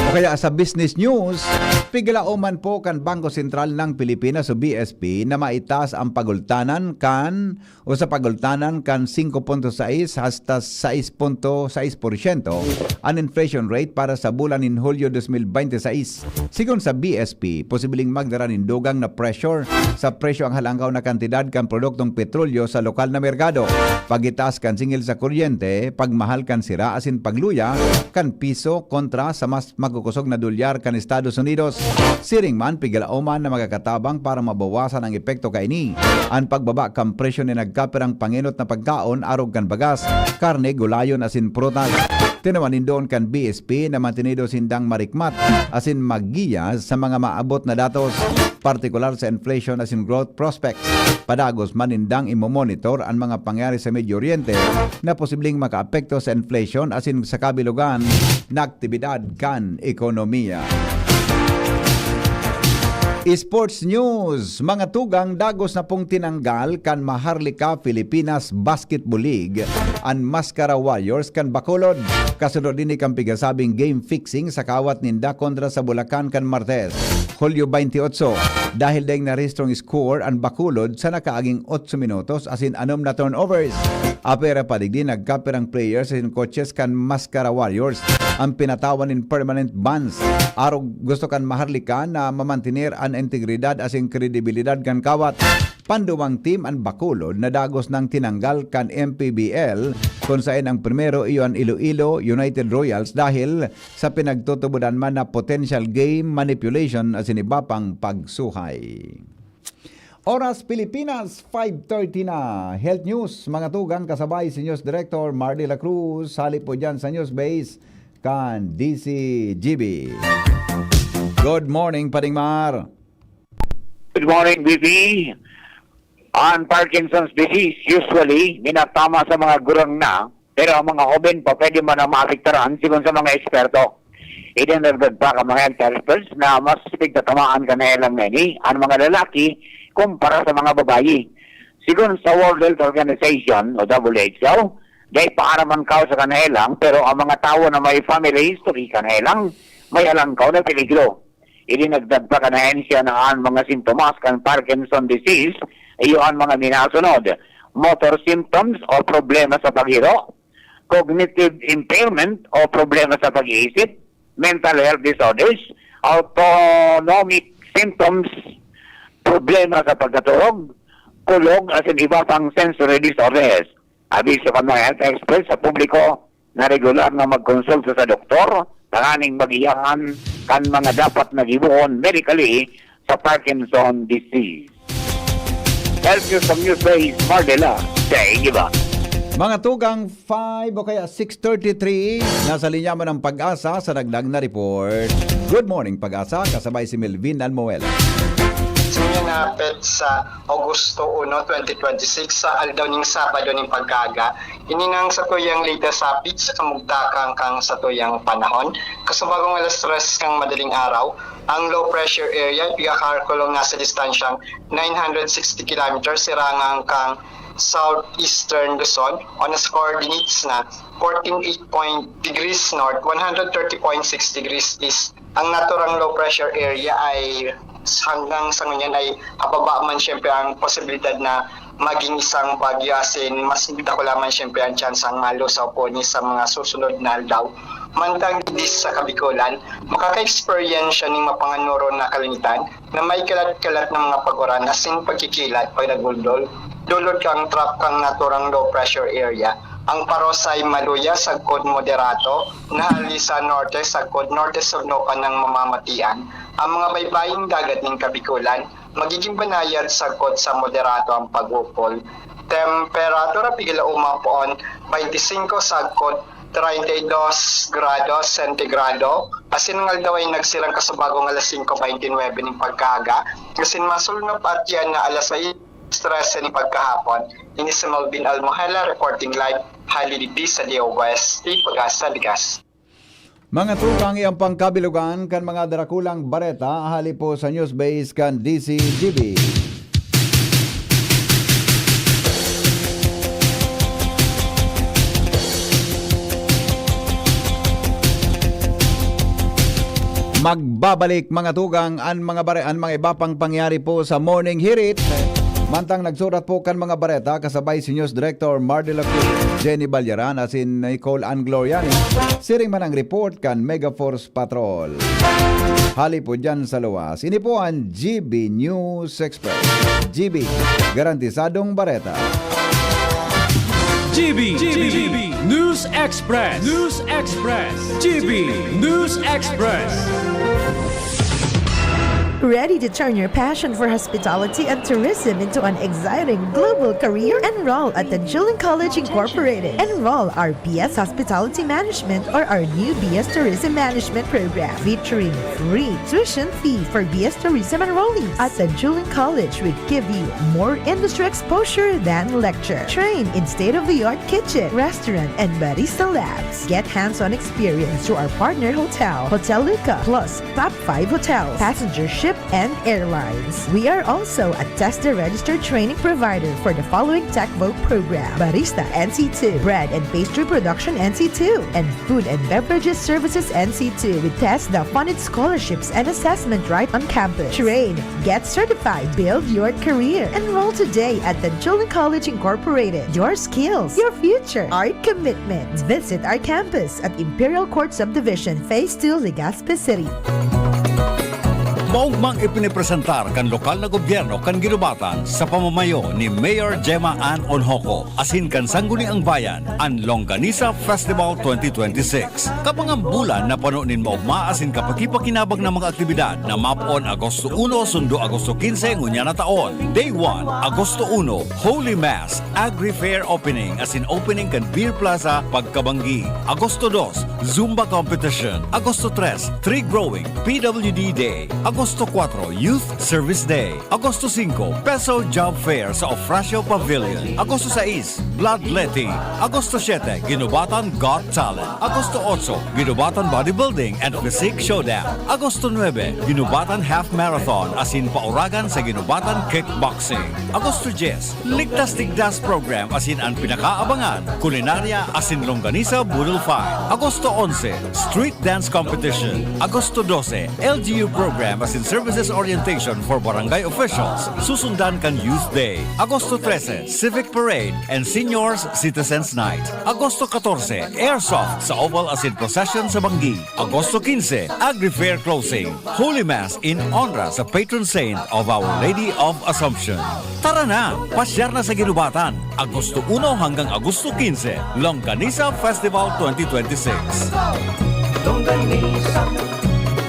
O kaya sa business news, piglaoman po kan Bangko Sentral ng Pilipinas o B S P na maitaas ang pagultanan kan o sa pagultanan kan singko punto sais hasta sais punto sais porsyento an inflation rate para sa bulan nin Hulyo dos mil bente sais. Sigon sa B S P, posibleng magdara nin dugang na pressure sa presyo ang halangkaw na kantidad kan produktong petrolyo sa lokal na merkado, pagitaas kan singil sa kuryente, pagmahal kan sira asin pagluya kan piso kontra sa mas magkukosog na dolyar kan Estados Unidos. Siring man, piglaoman na magkakatabang para mabawasan ang epekto kaini an pagbaba kan presyo nin nagkapirang pangenot na pagkaon arog kan bagas, karne, gulayon asin prutas. Tinawan nin duon kan B S P na mantenido sindang marikmat asin maggiya sa mga maabot na datos, partikular sa inflation asin growth prospects. Padagos man nindang imomonitor an mga pangyari sa Medio Oriente na posibleng makaapekto sa inflation asin sa kabilogan na aktibidad kan ekonomiya. Sports News, mga tugang, dagos na pong tinanggal kan Maharlika Filipinas Basketball League an Mascara Warriors kan Bacolod. Kasunod ini kan pigasabing game fixing sa kawat ninda kontra sa Bulacan kan Martes, Hulyo twenty-eight, dahil daing narehistrong score an Bacolod sa nakaaging otso minutos asin anom na turnovers. Apera pa digdi, nagkapirang players asin coaches kan Mascara Warriors an pinatawan nin permanent bans. Arog gusto kan Maharlika na mamantener an integridad asin kredibilidad kan kawat. Panduwang team an Bacolod na dagos nang tinanggal kan M P B L, kun saen ang primero iyo an Iloilo United Royals dahil sa pinagtutubodan man na potential game manipulation asin iba pang pagsuhay. Oras Pilipinas, five thirty na. Health News, mga tugang, kasabay si News Director Mar de la Cruz. Hali po dyan sa News Base kan D C G B. Good morning, Pading Mar. Good morning, B B. Ang Parkinson's disease usually minatama sa mga gurang na, pero ang mga hoben pa pwede man ang maapektaran sigon sa mga eksperto. Idinagdag pa kan mga health experts na mas pigtatamaan kan helang na ini ang mga lalaki kumpara sa mga babayi. Sigon sa World Health Organization o W H O, dai pa aram an kausa kan helang, pero ang mga tawo na may family history kan helang, may alangkaw na peligro. Idinagdag pa kan ahensya na an mga sintomas kan Parkinson disease iyo an mga minasunod: motor symptoms o problema sa paghiro, cognitive impairment o problema sa pag-iisip, mental health disorders, autonomic symptoms, problema sa pagkaturog, kulog, asin iba pang sensory disorders. Abiso kan mga health experts sa publiko na regular na magkonsulta sa doktor tanganing magiyahan kan mga dapat na gibohon medically sa Parkinson disease. Health News from Newsbase, Mardela, sa Igiba. Mga tugang, five o kaya six thirty-three, nasa linya mo ng Pag-asa sa dagdag na report. Good morning, Pag-asa, kasabay si Melvin Almoel. Sinyanapit sa Agosto uno, twenty twenty-six, sa aldaw ning Sabado ning pagkaaga, ini nang satuyang latest update sa kamugtakan kan satuyang panahon. Kasubagong alas tres kan madaling araw, ang low pressure area pigkakalkulong nasa distansyang nine hundred sixty kilometers sirangan kan southeastern Luzon on as coordinates na fourteen eight point degrees north, one hundred thirty point six degrees east. Ang naturang low pressure area ay hanggang sa ngunyan ay pababa man siyempre ang posibilidad na maging isang bagyo, asin mas dakula man siyempre ang tsansang malusaw po ni sa mga susunod na aldaw. Mantang digdi sa Kabikolan, makaka-experience siya ning mapanganoro na kalangitan na may kalat-kalat na mga pag-uran asin pagkikilat pag naguldol. Dulot kang trap kang naturang low pressure area. Ang paros ay maluya sagkod moderato, nahali sa norte sagkod norte-sur no pa nang mamamatian. Ang mga baybaying dagat ning Kabikolan, magiging banayad sagkod sa moderato ang pag-upol. Temperatura pigila uma poon, twenty-five sagkod treinta y dos grados sentigrado. Asin ang aldaw ay nagsirang kasubagong alas singko beintinuebe ning pagkaaga, asin masulnop at yan na alas sais trese ning pagkahapon. Ini si Melvin Almohela reporting live hali digdi sa D O S T Pag-asa, Ligas. Mga tugang, iyan pang kabilugan kan mga darakulang bareta hali po sa News Base kan D C G B. Magbabalik, mga tugang, an mga bare-, an mga iba pang pangyayari po sa Morning Hirit. Mantang nagsurat po kan mga bareta, kasabay si News Director Mar de la Cruz, Jenny Balyaran, asin Nicole Angloriani. Siring man ang report kan Megaforce Patrol. Hali po dyan sa luwas. Ini po ang G B News Express. G B, garantisadong bareta. G B, G B, News Express, News Express, G B News Express. Ready to turn your passion for hospitality and tourism into an exciting global career? Enroll at Tanjuling College Incorporated. Enroll our B S Hospitality Management or our new B S Tourism Management program, featuring free tuition fee for B S Tourism enrollees. At Tanjuling College, we give you more industry exposure than lecture. Train in state-of-the-art kitchen, restaurant, and barista labs. Get hands-on experience through our partner hotel, Hotel Luca, plus top five hotels, passenger ship and airlines. We are also a TESDA registered training provider for the following TechVoc program: Barista N C two, Bread and Pastry Production N C two, and Food and Beverages Services N C two with TESDA funded scholarships and assessment right on campus. Train, get certified, build your career. Enroll today at Danjulin College Incorporated. Your skills, your future, our commitment. Visit our campus at Imperial Court Subdivision, Phase two, Legazpi City. Maugmang ipinipresentar kan lokal na gobyerno kan Guinobatan sa pamamayo ni Mayor Gemma Ann Onhoco asin kan Sangguniang Bayan an Longganisa Festival twenty twenty-six. Kapangambulan na pano nin maogma asin kapakipakinabang na mga aktibidad na mapoon Agosto uno sundo Agosto quince ngunyan na taon. Day one, Agosto uno, Holy Mass, Agri Fair Opening asin opening kan Beer Plaza pagkabanggi. Agosto dos, Zumba Competition. Agosto tres, Tree Growing, P W D Day. Agosto kuwatro, Youth Service Day. Agosto singko, Peso Job Fair sa Ofracio Pavilion. Agosto sais, Bloodletting. Agosto siyete, Guinobatan Got Talent. Agosto otso, Guinobatan Bodybuilding and Physique Showdown. Agosto nuebe, Guinobatan Half Marathon asin pauragan sa Guinobatan Kickboxing. Agosto dyes, Ligtas Tigdas Program asin an pinakaabangan, Kulinarya asin Longganisa Boodle Fight. Agosto onse, Street Dance Competition. Agosto dose, L G U Program asin Services Orientation for Barangay Officials. Susundan kan Youth Day. Agosto trese, Civic Parade and Seniors Citizens Night. Agosto katorse, Airsoft sa Oval asin Procession sa Banggi. Agosto quince, Agri Fair Closing. Holy Mass in honra sa patron saint of Our Lady of Assumption. Tara na! Pasyar na sa Guinobatan, Agosto uno hanggang Agosto quince, Longganisa Festival twenty twenty-six. Longganisa,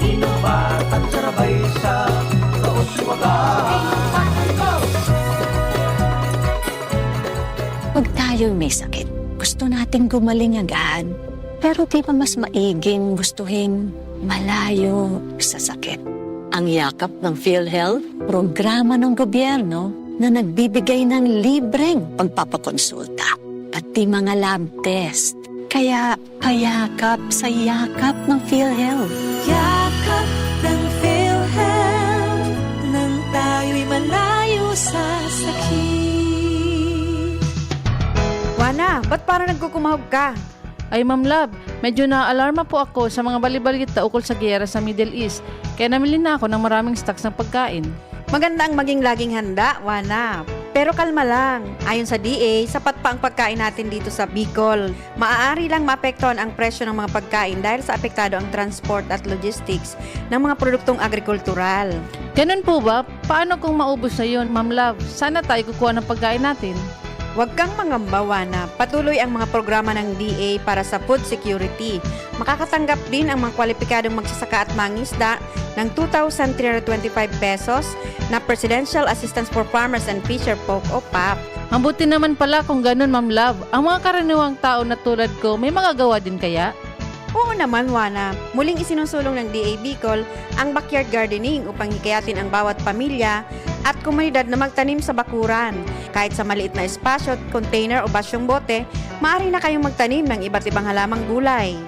Guinobatan, sarabay sa Kauswagan. Pag tayo'y may sakit, gusto nating gumaling agad. Pero di ba mas maiging gustuhin malayo sa sakit? Ang Yakap ng PhilHealth, programa ng gobyerno na nagbibigay ng libreng pagpapakonsulta, pati mga lab test. Kaya payakap sa Yakap ng PhilHealth. Yakap ng PhilHealth, nang tayo'y malayo sa sakit. Wana, ba't parang nagkukumahog ka? Ay, Ma'am Love, medyo naaalarma po ako sa mga balibalita ukol sa giyera sa Middle East, kaya namili na ako ng maraming stocks ng pagkain. Maganda ang maging laging handa, Wana. Pero kalma lang. Ayon sa D A, sapat pa ang pagkain natin dito sa Bicol. Maaari lang maapektuhan ang presyo ng mga pagkain dahil sa apektado ang transport at logistics ng mga produktong agrikultural. Ganun po ba? Paano kung maubos na yun, Ma'am Love? Saan na tayo kukuha ng pagkain natin? Huwag kang mangamba, Wana. Patuloy ang mga programa ng D A para sa food security. Makakatanggap din ang mga kwalipikadong magsasaka at mangisda ng two thousand three hundred twenty-five pesos na Presidential Assistance for Farmers and Fisher Folk o pap. Mabuti naman pala kung ganun, Ma'am Love. Ang mga karaniwang tao na tulad ko, may magagawa din kaya? Oo naman, Wana. Muling isinusulong ng D A Bicol ang backyard gardening upang hikayatin ang bawat pamilya at komunidad na magtanim sa bakuran. Kahit sa maliit na espasyo, container o basyong bote, maaari na kayong magtanim ng iba't ibang halamang gulay.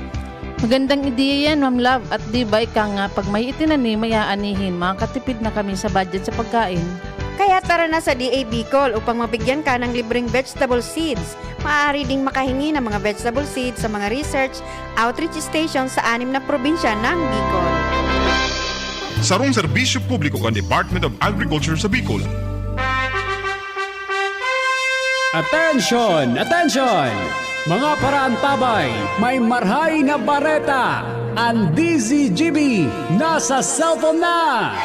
Magandang ideya yan, Ma'am Love. At di ba ika nga, pag may itinanim, may aanihin, makakatipid na kami sa budget sa pagkain. Kaya tara na sa D A Bicol upang mabigyan ka ng libreng vegetable seeds. Maaari ding makahingi ng mga vegetable seeds sa mga research outreach station sa anim na probinsya ng Bicol. Sarong serbisyo publiko kan Department of Agriculture sa Bicol. Attention! Attention! Mga paraantabay, may marhay na bareta! An D Z G B nasa cellphone na!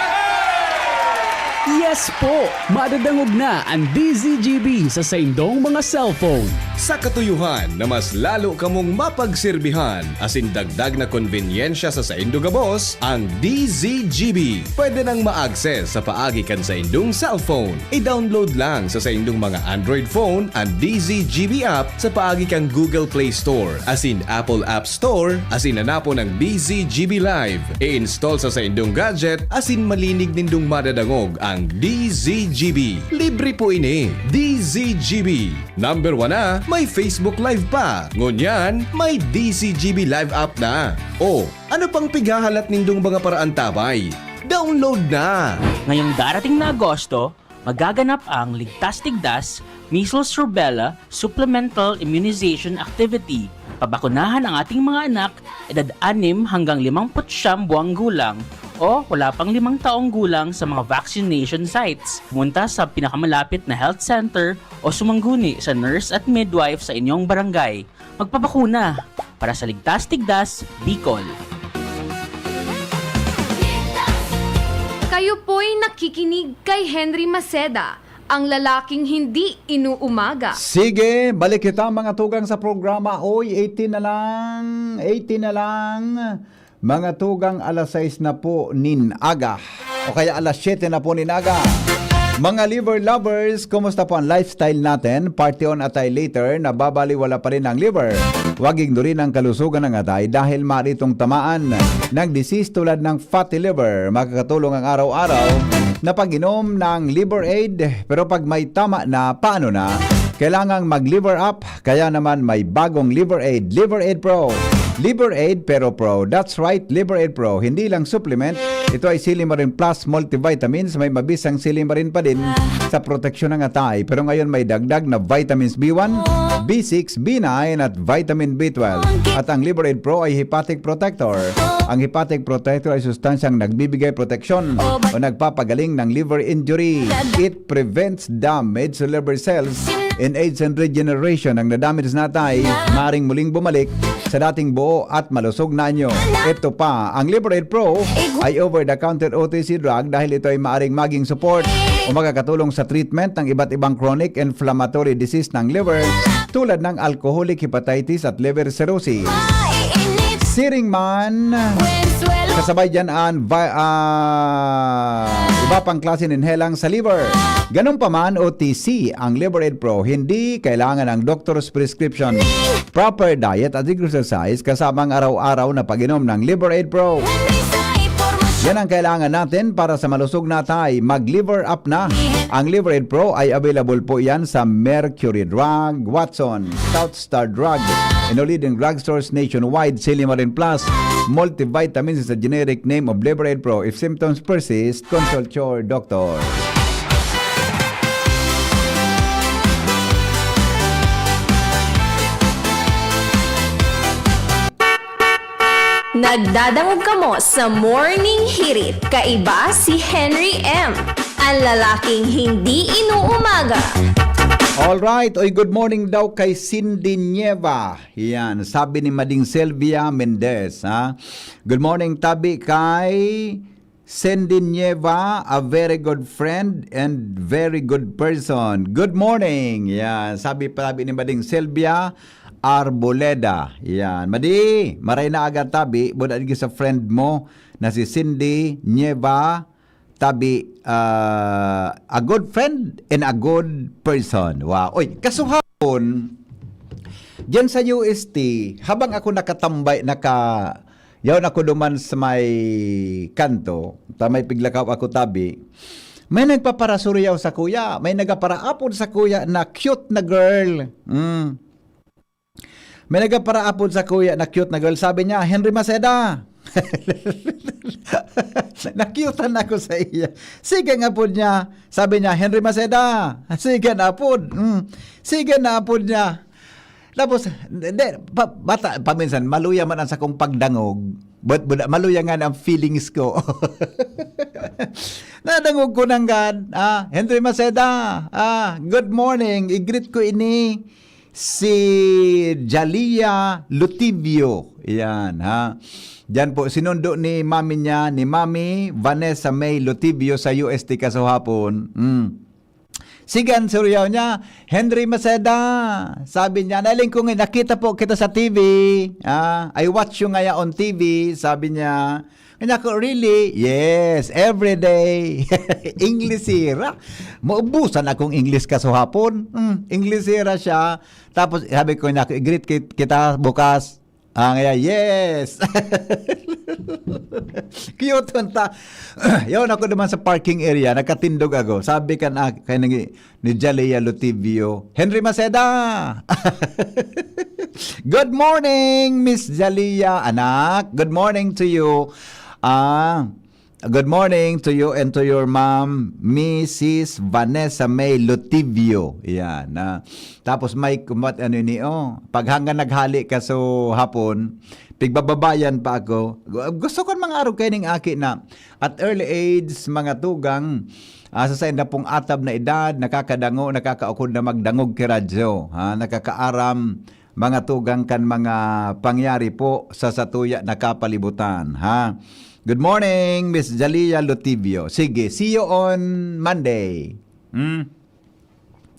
Yes po! Madadangog na an D Z G B sa saindong mga cellphone. Sa katuyohan na mas lalo kamong mapagserbihan asin dagdag na konbenyensya sa saindo gabos, ang D Z G B pwede nang ma-access sa paagi kan saindong cellphone. I-download lang sa saindong mga Android phone an D Z G B app sa paagi kan Google Play Store asin Apple App Store asin hanapon ang D Z G B Live. I-install sa saindong gadget asin malinig nindong madadangog ang D Z G B. Libre po ini. D Z G B. Number one na, may Facebook Live pa. Ngunyan, may D Z G B Live app na. O, ano pang pighahalat nindong mga paraantabay? Download na! Ngayong darating na Agosto, magaganap ang Ligtas Tigdas Measles Rubella Supplemental Immunization Activity. Pabakunahan ang ating mga anak, edad anim hanggang limampu't siyam buwang gulang o wala pang limang taong gulang sa mga vaccination sites. Pumunta sa pinakamalapit na health center o sumangguni sa nurse at midwife sa inyong barangay. Magpabakuna para sa Ligtas Tigdas, Bicol. Kayo po'y nakikinig kay Henry Maceda, ang lalaking hindi inuumaga. Sige, balik kita, mga tugang, sa programa. Oy, eighteen na lang, eighteen na lang. Mga tugang, alas sais na po nin aga. O kaya alas siyete na po nin aga. Mga liver lovers, kumusta po ang lifestyle natin? Party on atay later, nababaliwala pa rin ang liver. Huwag ignorin ang kalusugan ng atay dahil maaari itong tamaan ng disease tulad ng fatty liver. Makakatulong ang araw-araw na pag-inom ng Liver Aid. Pero pag may tama na, paano na? Kailangang mag-liver up, kaya naman may bagong Liver Aid, Liver Aid Pro. Liver Aid pero Pro. That's right, Liver Aid Pro. Hindi lang supplement, ito ay Silimarin Plus multivitamins. May mabisang silimarin pa din sa proteksyon ng atay. Pero ngayon may dagdag na vitamins B one, B six, B nine at vitamin B twelve. At ang Liver Aid Pro ay hepatic protector. Ang hepatic protector ay sustansyang nagbibigay proteksyon o nagpapagaling ng liver injury. It prevents damage to liver cells. In age and regeneration, ang nadamage na atay maring muling bumalik sa dating buo at malusog na anyo. Ito pa, ang Liver Aid Pro ay over-the-counter O T C drug dahil ito ay maaring maging support o makakatulong sa treatment ng iba't ibang chronic inflammatory disease ng liver tulad ng alcoholic hepatitis at liver cirrhosis. Siring man, kasabay dyan ang vi- ah, iba pang klase nin helang sa liver. Ganun pa man, O T C ang Liver Aid Pro, hindi kailangan ng doctor's prescription. Proper diet at exercise kasama ang araw-araw na pag-inom ng Liver Aid Pro. Yan ang kailangan natin para sa malusog na atay. Mag-liver up na. Ang Liver Aid Pro ay available po yan sa Mercury Drug, Watson, South Star Drug, and all leading drugstores nationwide. Silimarin Plus multivitamins is a generic name of Liver Aid Pro. If symptoms persist, consult your doctor. Nagdadangog kamo sa Morning Hirit. Kaiba si Henry M, ang lalaking hindi inuumaga. Alright, oy, good morning daw kay Cindy Nieva. Yan, sabi ni Mading Sylvia Mendez, ha? Good morning, tabi kay Cindy Nieva, a very good friend and very good person. Good morning. Yan, sabi pa, sabi ni Mading Sylvia Arboleda. Yan, Madi, maray na aga, tabi, buda digdi sa friend mo na si Cindy Nieva, tabi, ah, a good friend and a good person. Wow. Oy, kasuhapon, diyan sa U S T, habang ako nakatambay, naka, yaon ako duman sa may kanto, ta may piglakaw ako tabi, may nagpaparasuryaw sa kuya, may nagaparaapod sa kuya na cute na girl. Mm. May nagaparaapod sa kuya na cute na girl. Sabi niya, "Henry Maceda." Nakyutan ako sa iya. Sige nga po niya. Sabi niya, "Henry Maceda." Sige na po. Mm. Sige na po niya. Tapos, hindi, pa, bata, paminsan, maluya man ang sakong pagdangog. But, but maluya nga ang feelings ko. Nadangog ko nanggad, ah, "Henry Maceda, ah, good morning. I-greet ko ini si Jalia Lutivio." Yan, ha. Diyan po, sinundo ni mami niya, ni Mami Vanessa May Lutivio sa U S T kasuhapon. Mm. Sige, ang suryaw niya, "Henry Maceda," sabi niya, "Nailing ko nga, nakita po kita sa T V. Ah, I watch you ngaya on T V," sabi niya. Kanya ko, "Really?" "Yes, every day." Inglesera. Maubusan akong English kasuhapon. Hmm, Inglesera siya. Tapos, sabi ko, "Nako, i-greet kit-, kita bukas." Ah, ngaya, "Yes." Cute ta. Yun, ako naman sa parking area, nakatindog ako. Sabi ka na, kay nag-, ni Jalia Lutivio, "Henry Maceda." "Good morning, Miss Jalia, anak. Good morning to you." Ah, Good morning to you and to your mom, Missus Vanessa May Lutivio. Yan. Ah, tapos may kumat ano ni, oh, pag hanggang naghali ka so hapon, pigbababayan pa ako. Gu- Gusto ko mga araw kayo ning aki na at early age, mga tugang, ah, sa sain na pong atab na edad, nakakadango, nakakaukod na magdangog ki radyo, ha, nakakaaram, mga tugang kan mga pangyari po sa satuya na kapalibutan, ha. Good morning, Miss Jalia Lutivio. Sige, see you on Monday. Hmm?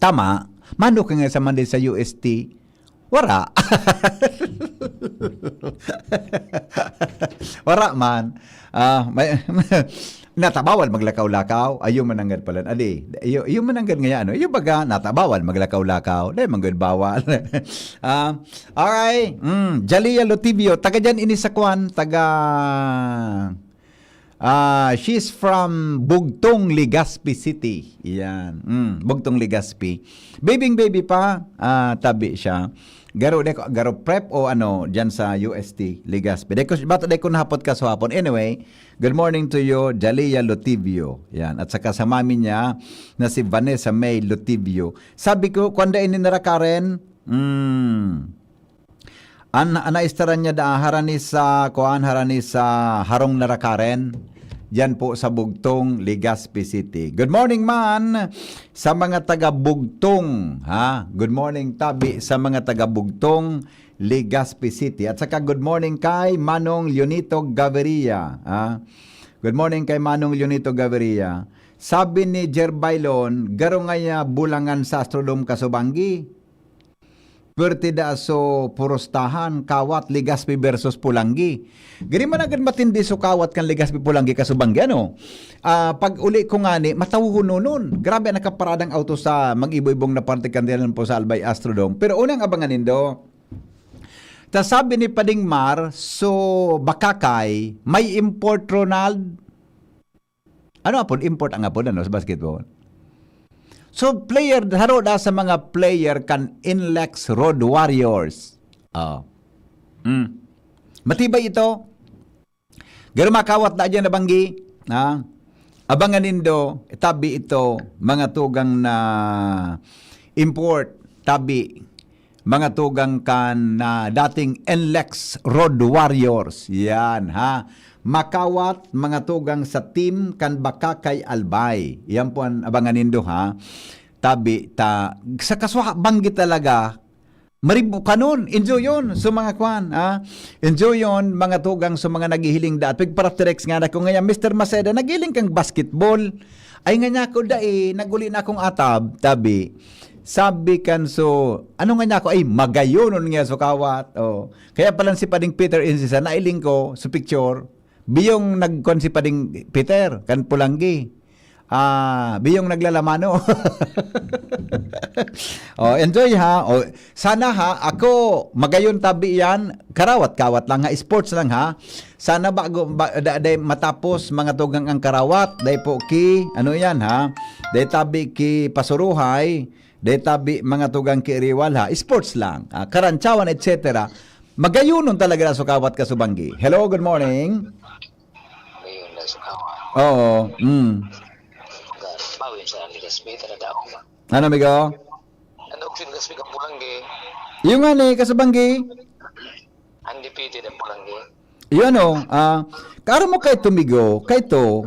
Tama. Mano ka nga sa Monday sa U S T? Wara. Wara man. Ah, may, nata bawal maglakaw-lakaw. Ayo mananggad pala. Adi, iyo, iyo mananggad nga ano. Iyo baga, nata bawal maglakaw-lakaw. Dai manggad bawal. Ah, alright. Mm, Jalia Lotibio, taga diyan ini sa kwan, taga Ah, she's from Bugtong, Legazpi City. Yan. Mm, Bugtong, Legazpi. Babyng baby pa, ah, tabi siya. Garo, de, garo prep o ano, dyan sa U S T, Legazpi. De ko, bato de ko nahapot ka sa hapon. Anyway, good morning to you, Jalia Lotivio. Yan. At saka sa mami niya, na si Vanessa May Lotivio. Sabi ko, kwan da ini nara Karen? Mm. An, an naistaran niya da, harani sa, kuan, harani sa harong na ra Karen. Diyan po sa Bugtong, Legazpi City. Good morning man sa mga taga Bugtong, ha? Good morning, tabi sa mga taga Bugtong, Legazpi City. At saka good morning kay Manong Leonito Gaviria, ha? Good morning kay Manong Leonito Gaviria. Sabi ni Jer Bailon, garo nga niya bulangan sa Astrodome Kasubanggi. Pwerte da so purustahan, kawat, Legazpi versus Polangui. Giri man agad matindi so kawat kan Legazpi Polangui kasubanggi, ano? Ah, pag uli ko ngani, matawohononon. Grabe ang nakaparadang auto sa mag-ibo-ibong na parte kan diyan po sa Albay Astrodome. Pero unang abangan nindo, ta sabi ni Pading Mar, so bakakay, may import, Ronald? Ano apod? Import ang apod, ano, sa basketball? So, player, haro da sa mga player kan Inlex Road Warriors. Oh. Mm. Matibay ito. Garo makawat da dyan na banggi. Ha? Abangan nindo, tabi ito, mga tugang na import, tabi, mga tugang kan na dating Inlex Road Warriors. Yan, ha. Makawat, mga tugang sa team kan Bakakay Albay. Yan po ang abangan nindo, ha. Tabi, ta, sa kaswa, banggi talaga, maribo kanon. Enjoy yun. So, mga kwan, ha. Enjoy yun, mga tugang sa mga naghihiling da. Pig para text nga na ko ngayon, Mister Maceda, naghiling kang basketball. Ay nga niya ko, dai, naguli na akong atab, tabi. Sabi kan so, ano nga niya ako, ay, magayonon nga so kawat. Oh. Kaya pala si Pading Peter Insisa, nailing ko sa picture, biyong nagkon si Pading Peter, kan Pulanggi. Ah, biyong naglalamano. Oh, enjoy ha. Oh, sana ha, ako, magayon tabi yan. Karawat-kawat lang ha, sports lang ha. Sana bago, ba, da, da, matapos mga tugang ang karawat, dai po ki, ano yan ha, dai tabi ki pasuruhay, dai tabi mga tugang ki riwal ha, sports lang, ah, karantsawan, et cetera. Magayonon talaga na sukawat kasubanggi. Hello, good morning. Ngayon na sukawa. Oo, mm. Bawi sa Legazpi, na daong. Ano, amigo? Ano, Oxin Legazpi, ang Pulanggi. Yung nga ni, kasubanggi. Ang deputy ng Pulanggi. Yun, oh, ah, kaaro mo kay Tumigo, kay to,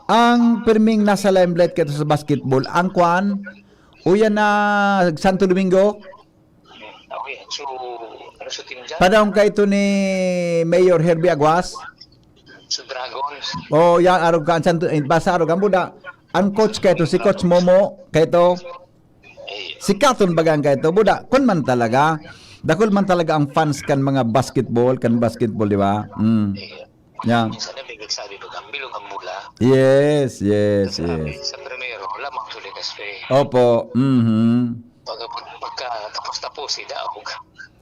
ang pirming nasa limelight kay to sa basketball, ang kwan, uyan na Santo Domingo, Okay, so, ano sa team dyan? Padahon kay to ni Mayor Herbie Aguas. Sa Dragons. Oh, yan, arog ka, ang Santo, eh, basta arog, ang buda, ang coach kay to, si Coach Momo, kay to, Eh, si Katon bagang kay to, buda, kun man talaga, dakul man talaga ang fans kan mga basketball, kan basketball, di ba? Mm. Eh, Yeah. Minsan na may nagsabi pag ang bilog ang mula. Yes, yes, Sabi, yes. Sa primero, lamang sa Legazpi. Opo, mhm. Pag, pag, pagka tapos-tapos, si Daog.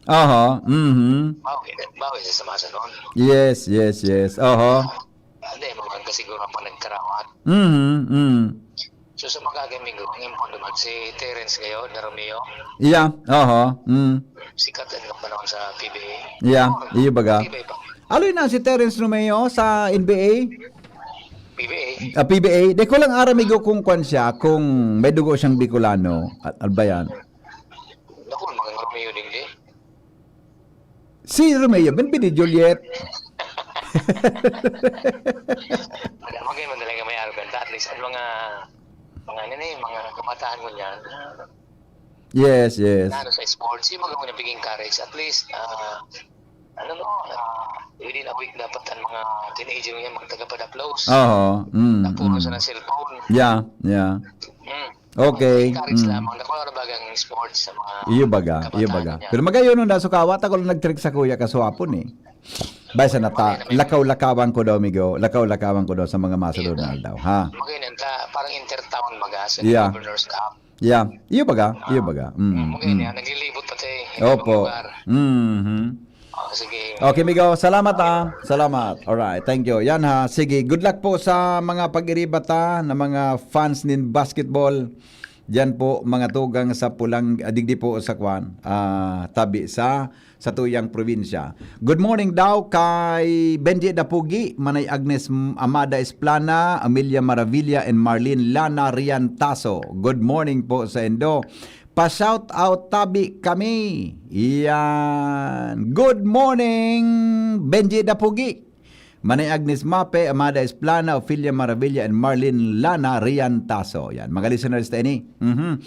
Aha, mhm. Bawi, bawi sa sama sa noon. Yes, yes, yes. Aha. Hindi, mga kasiguro ang mga nagkarawat. Mhm, mhm. So, sa mga Minggo, ang impondo man, si Terence ngayon, na Romeo. Yeah, aha, mm. Sikat ang panahon sa P B A. Yeah, Oh, iyo baga. Matibay pa. Aloy na si Terence Romeo sa N B A? P B A. Ah, P B A. Di ko lang aram, amigo, kung kwan siya, kung may dugo siyang Bicolano. Al-, ano ba yan? Naku, mga Romeo din di. Si Romeo, Ben, Ben Juliet. Mga, mga yun talaga may arogante. At least, ang mga, mga, ano na yun, mga kabataan mo niyan. Yes, yes. Na ano sa sports, yung mga unang piging courage. At least, ah, ano no, ah, within a week dapat ang mga teenager niya magtagapad-applause. Oo. Mm, Tapos mm. sa cellphone. Yeah, yeah. Mm. Okay. Encourage mm. lamang. Naku, ano bagang sports sa mga Iyo baga, iyo baga. Niya. Pero magayon nun, Daso Kawa, ako lang nag-trick sa kuya kaswapon eh. Bay sa nata, lakaw-lakawan ko daw, amigo. Lakaw-lakawan ko daw sa mga masunod na aldaw, ha? Magayon, ta, parang intertown baga sa yeah. Governor's Cup. Yeah. Iyo baga, iyo baga. Mm, mm. Naglilibot pati. Opo. Mm-hmm. Oh, sige. Okay, amigo. Salamat, ah. Salamat. Alright. Thank you. Yan, ha. Sige. Good luck po sa mga pag-iriba ta na mga fans nin basketball. Diyan po, mga tugang sa pulang, ah, digdi po sa kwan, ah, tabi sa, sa tuyang probinsya. Good morning daw kay Benji Dapugi, Manay Agnes M-, Amada Esplana, Amelia Maravilla, and Marlene Lana Riantaso. Good morning po sa indo. Pa-shout out tabi kami. Yan. Good morning, Benji Dapugi. Manay Agnes Mape, Amada Esplana, Ophelia Maravilla, and Marlene Lana Riantaso. Yan. Mga listeners ta ini. Mhm.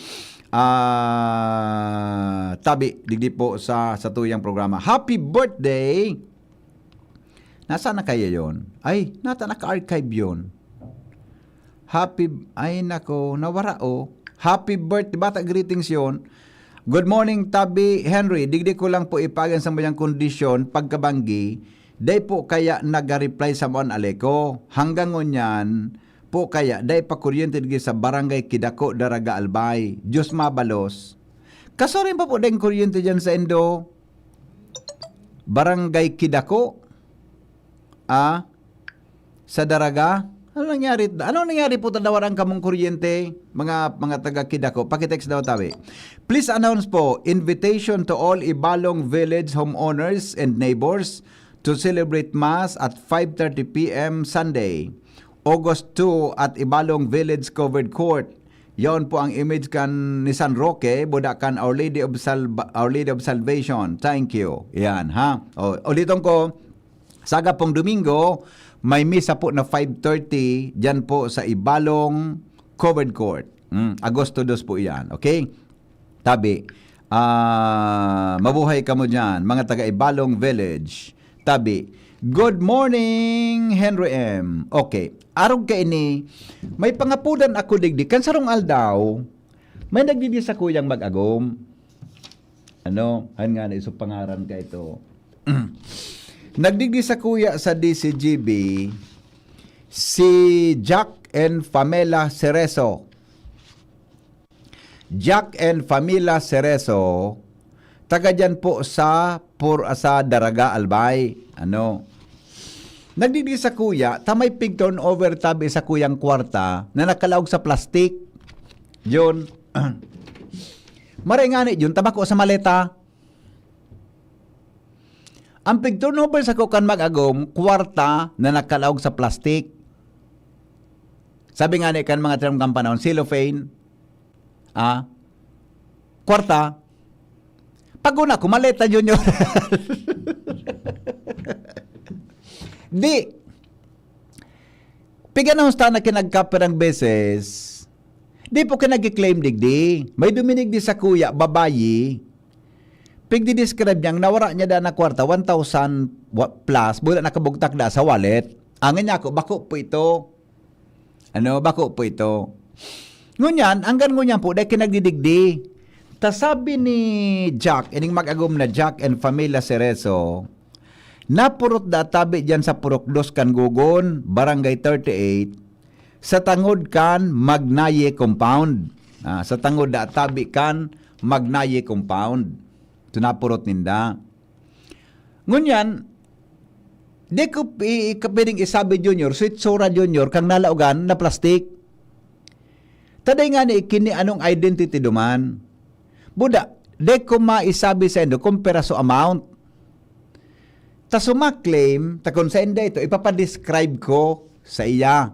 Ah, tabi, digdi po sa, sa tuyang programa. Happy birthday! Nasaan na kaya yon? Ay, nata naka-archive yon. Happy, ay nako, nawara oh. Happy birthday, bata, greetings yon. Good morning, Tabi Henry. Digdi ko lang po ipagan sa mayang kondisyon, pagkabanggi, dai po kaya nag-reply sa mga aleko. Hanggang ngunyan po kaya, dai pa kuryente digdi sa Barangay Kidako, Daraga, Albay. Diyos mabalos. Kasurin pa po dai kuryente dyan sa Indo. Barangay Kidako. Ah, sa Daraga. Ano nangyari? Ano nangyari po, tadawaran kamong kuryente, mga, mga taga Kidako? Pakitext daw, tabi. Please announce po, invitation to all Ibalong Village homeowners and neighbors to celebrate Mass at five thirty p m Sunday, August two at Ibalong Village Covered Court. Yaon po ang image kan ni San Roque, buda kan Our Lady of Salva-, Our Lady of Salvation. Thank you. Yan, ha? O, uliton ko, Saga pong Domingo, may misa po na five thirty diyan po sa Ibalong Covered Court. Mm, Agosto dos po iyan, okay? Tabi, ah, mabuhay kamo diyan, mga taga Ibalong Village. Tabi, good morning, Henry M. Okay, arog kaini, may pangapodan ako digdi. Kan sarong aldaw, may nagdidi sa kuyang mag-agom. Ano, han nga na iso pangaran ka ito. Nagdigdi sa kuya sa D C G B, si Jack and Pamela Cerezo. Jack and Pamela Cerezo, taga dyan po sa Pur-, sa Daraga, Albay. Ano? Nagdigdi sa kuya, ta may pig turnover tabi sa kuyang kwarta na nakalaog sa plastik. Yun. Maray ngani, yun, tabako sa maleta. Ang pig-turnover sako kan mag-agom, kwarta na nakalaog sa plastik. Sabi nga ni kan mga tinamkang panahon, cellophane, ah, kwarta. Pag una ko, maleta, Junior. Di, piganahon ta na kinagkapirang beses, di po kinag-claim digdi. May duminig di sa kuya, babayi. Pigdi-describe niyang nawara niya daan na kwarta, one thousand wa-, plus, buda nakabugtak da sa wallet. Angin niya ako, bako po ito. Ano, bako po ito. Ngunyan, anggan ngunyan po, dahil kinagdidigdi. Ta sabi ni Jack, ining mag-agom na Jack and Pamela Cerezo, napurot da tabi diyan sa Purok Dos kan Gogon, Barangay thirty-eight, sa tangod kan Magnaye Compound. Ah, sa tangod da tabi kan Magnaye Compound. Ito napurot ninda. Ngunyan, di ko i-, i-, pwedeng isabi, Junior, so itsura, Junior, kang nalaogan na plastik. Taday nga ni ikini anong identity duman. Buda, di ko maisabi sa indo kung peraso amount. Ta suma claim, ta kung sa inda ito, ipapadescribe ko sa iya.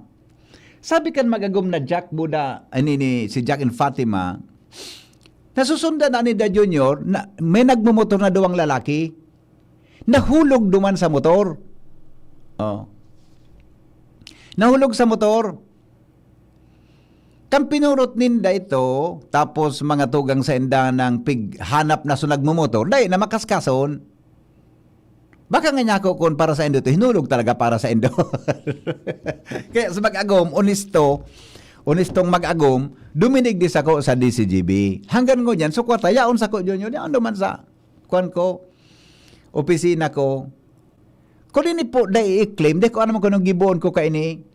Sabi kan mag-agom na Jack Buda, ani ni si Jack and Fatima, nasusundan na ni Da Junior na may nagmumotor na duwang lalaki. Nahulog duman sa motor. Oh. Nahulog sa motor. Kan pinurot ninda ito, tapos mga tugang sa inda ng pighanap na so nagmumotor, dai na makaskason. Baka nga niya ako kung para sa indo to, hinulog talaga para sa indo. Kaya sa mag-agom, onesto, onestong mag-agom, duminig di sako sa D C G B. Hanggang ngunyan, so kwarta, yaon sako, Junior, yaon naman sa, kuwan ko, opisina ko. Kung ini po, dai i-claim, di ko alam kung anong giboon ko kaini.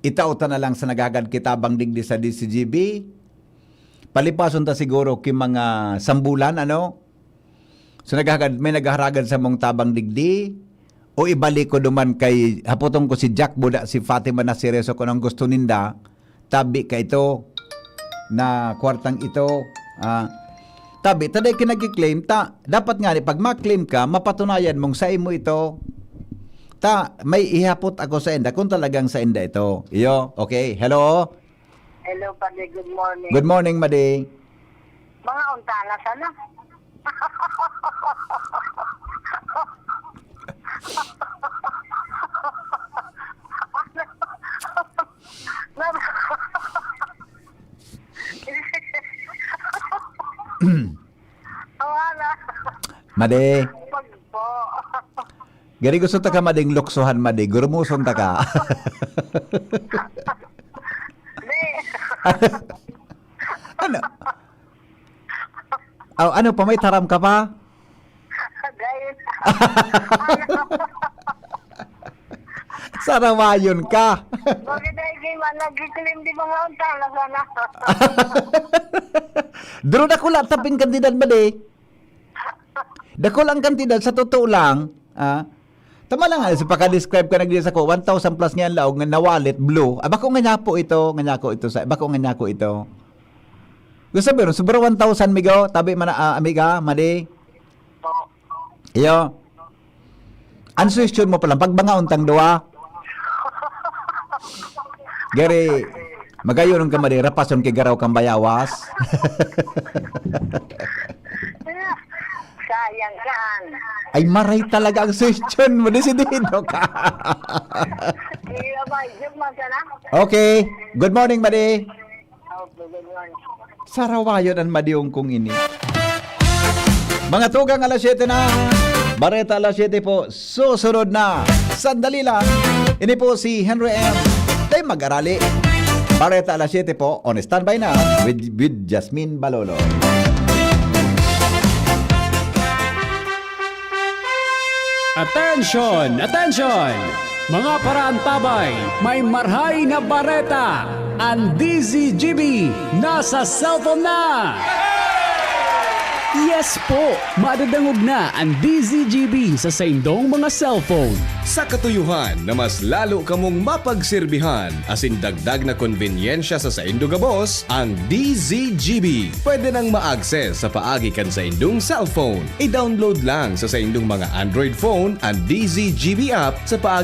Itao ta na lang sa naghagad ki tabang digdi sa D C G B. Palipason ta siguro ki mga sambulan, ano? So, naghagad, may naghaharagad sa mong tabang digdi, o ibalik ko duman kay, hapoton ko si Jack Buda, si Fatima Nasireso, kung anong gusto ninda, tabi ka ito, na kwartang ito, ah, tabi, ta dai ka nagki-claim, ta, dapat nga ni, pag ma-claim ka, mapatunayan mong sa imo ito. Ta, may ihapot ako sa inda, kung talagang sa inda ito. Iyo, okay, hello? Hello, Padre. Good morning. Good morning, Madi. Mga untana sana. Wala. Madi. Pag po. Gari gusto ta ka mading luksuhan, Madi. Gurumuson ta ka. Di. Ano? Oh, ano pa? May taram ka pa? Dahil. Sarawayon ka. Bakit dahil di man nag-claim di mga untana sana? Duro na ko lang taping kantidad, Madi. Dakul ang kantidad, sa totoo lang, ah. Tama lang nga, sa paka-describe ka nagdi sa ko, one thousand plus nga ang laog nga na-wallet, blue. Ah, bako nga niya po ito, nga niya ko ito, sa, bako nga niya ko ito. Gusto sabihin, sobra one thousand, migo, tabi man, ah, amiga, Madi. Iyo. Ang suhestyon mo pa lang, pag mga untang duwa. Gary, magayon ka, Madi, rapason kay garaw kang bayawas. Sayang kan. Ay, maray talaga ang suhestyon mo. Desidido ka. Iya ba, joke man sana? Okay. Good morning, Madi. Okay, good morning. Sarawayon ang madiong kong ini. Mga tugang, alas siyete na. Bareta alas siyete po. Susunod na. Sandali lang. Ini po si Henry M. Tayo mag-arali. Bareta alas siyete po. On standby na with, with Jasmine Balolo. Attention! Attention! Mga paraantabay, may marhay na bareta! Ang D Z G B nasa cellphone na! Yes po! Madadangog na ang D Z G B sa saindong mga cellphone. Sa katuyuhan na mas lalo kamong mapagserbihan asin dagdag na konbenyensya sa saindo gabos, ang D Z G B pwede nang ma-access sa paagi kan saindong cellphone. I-download lang sa saindong mga Android phone ang D Z G B app sa paagi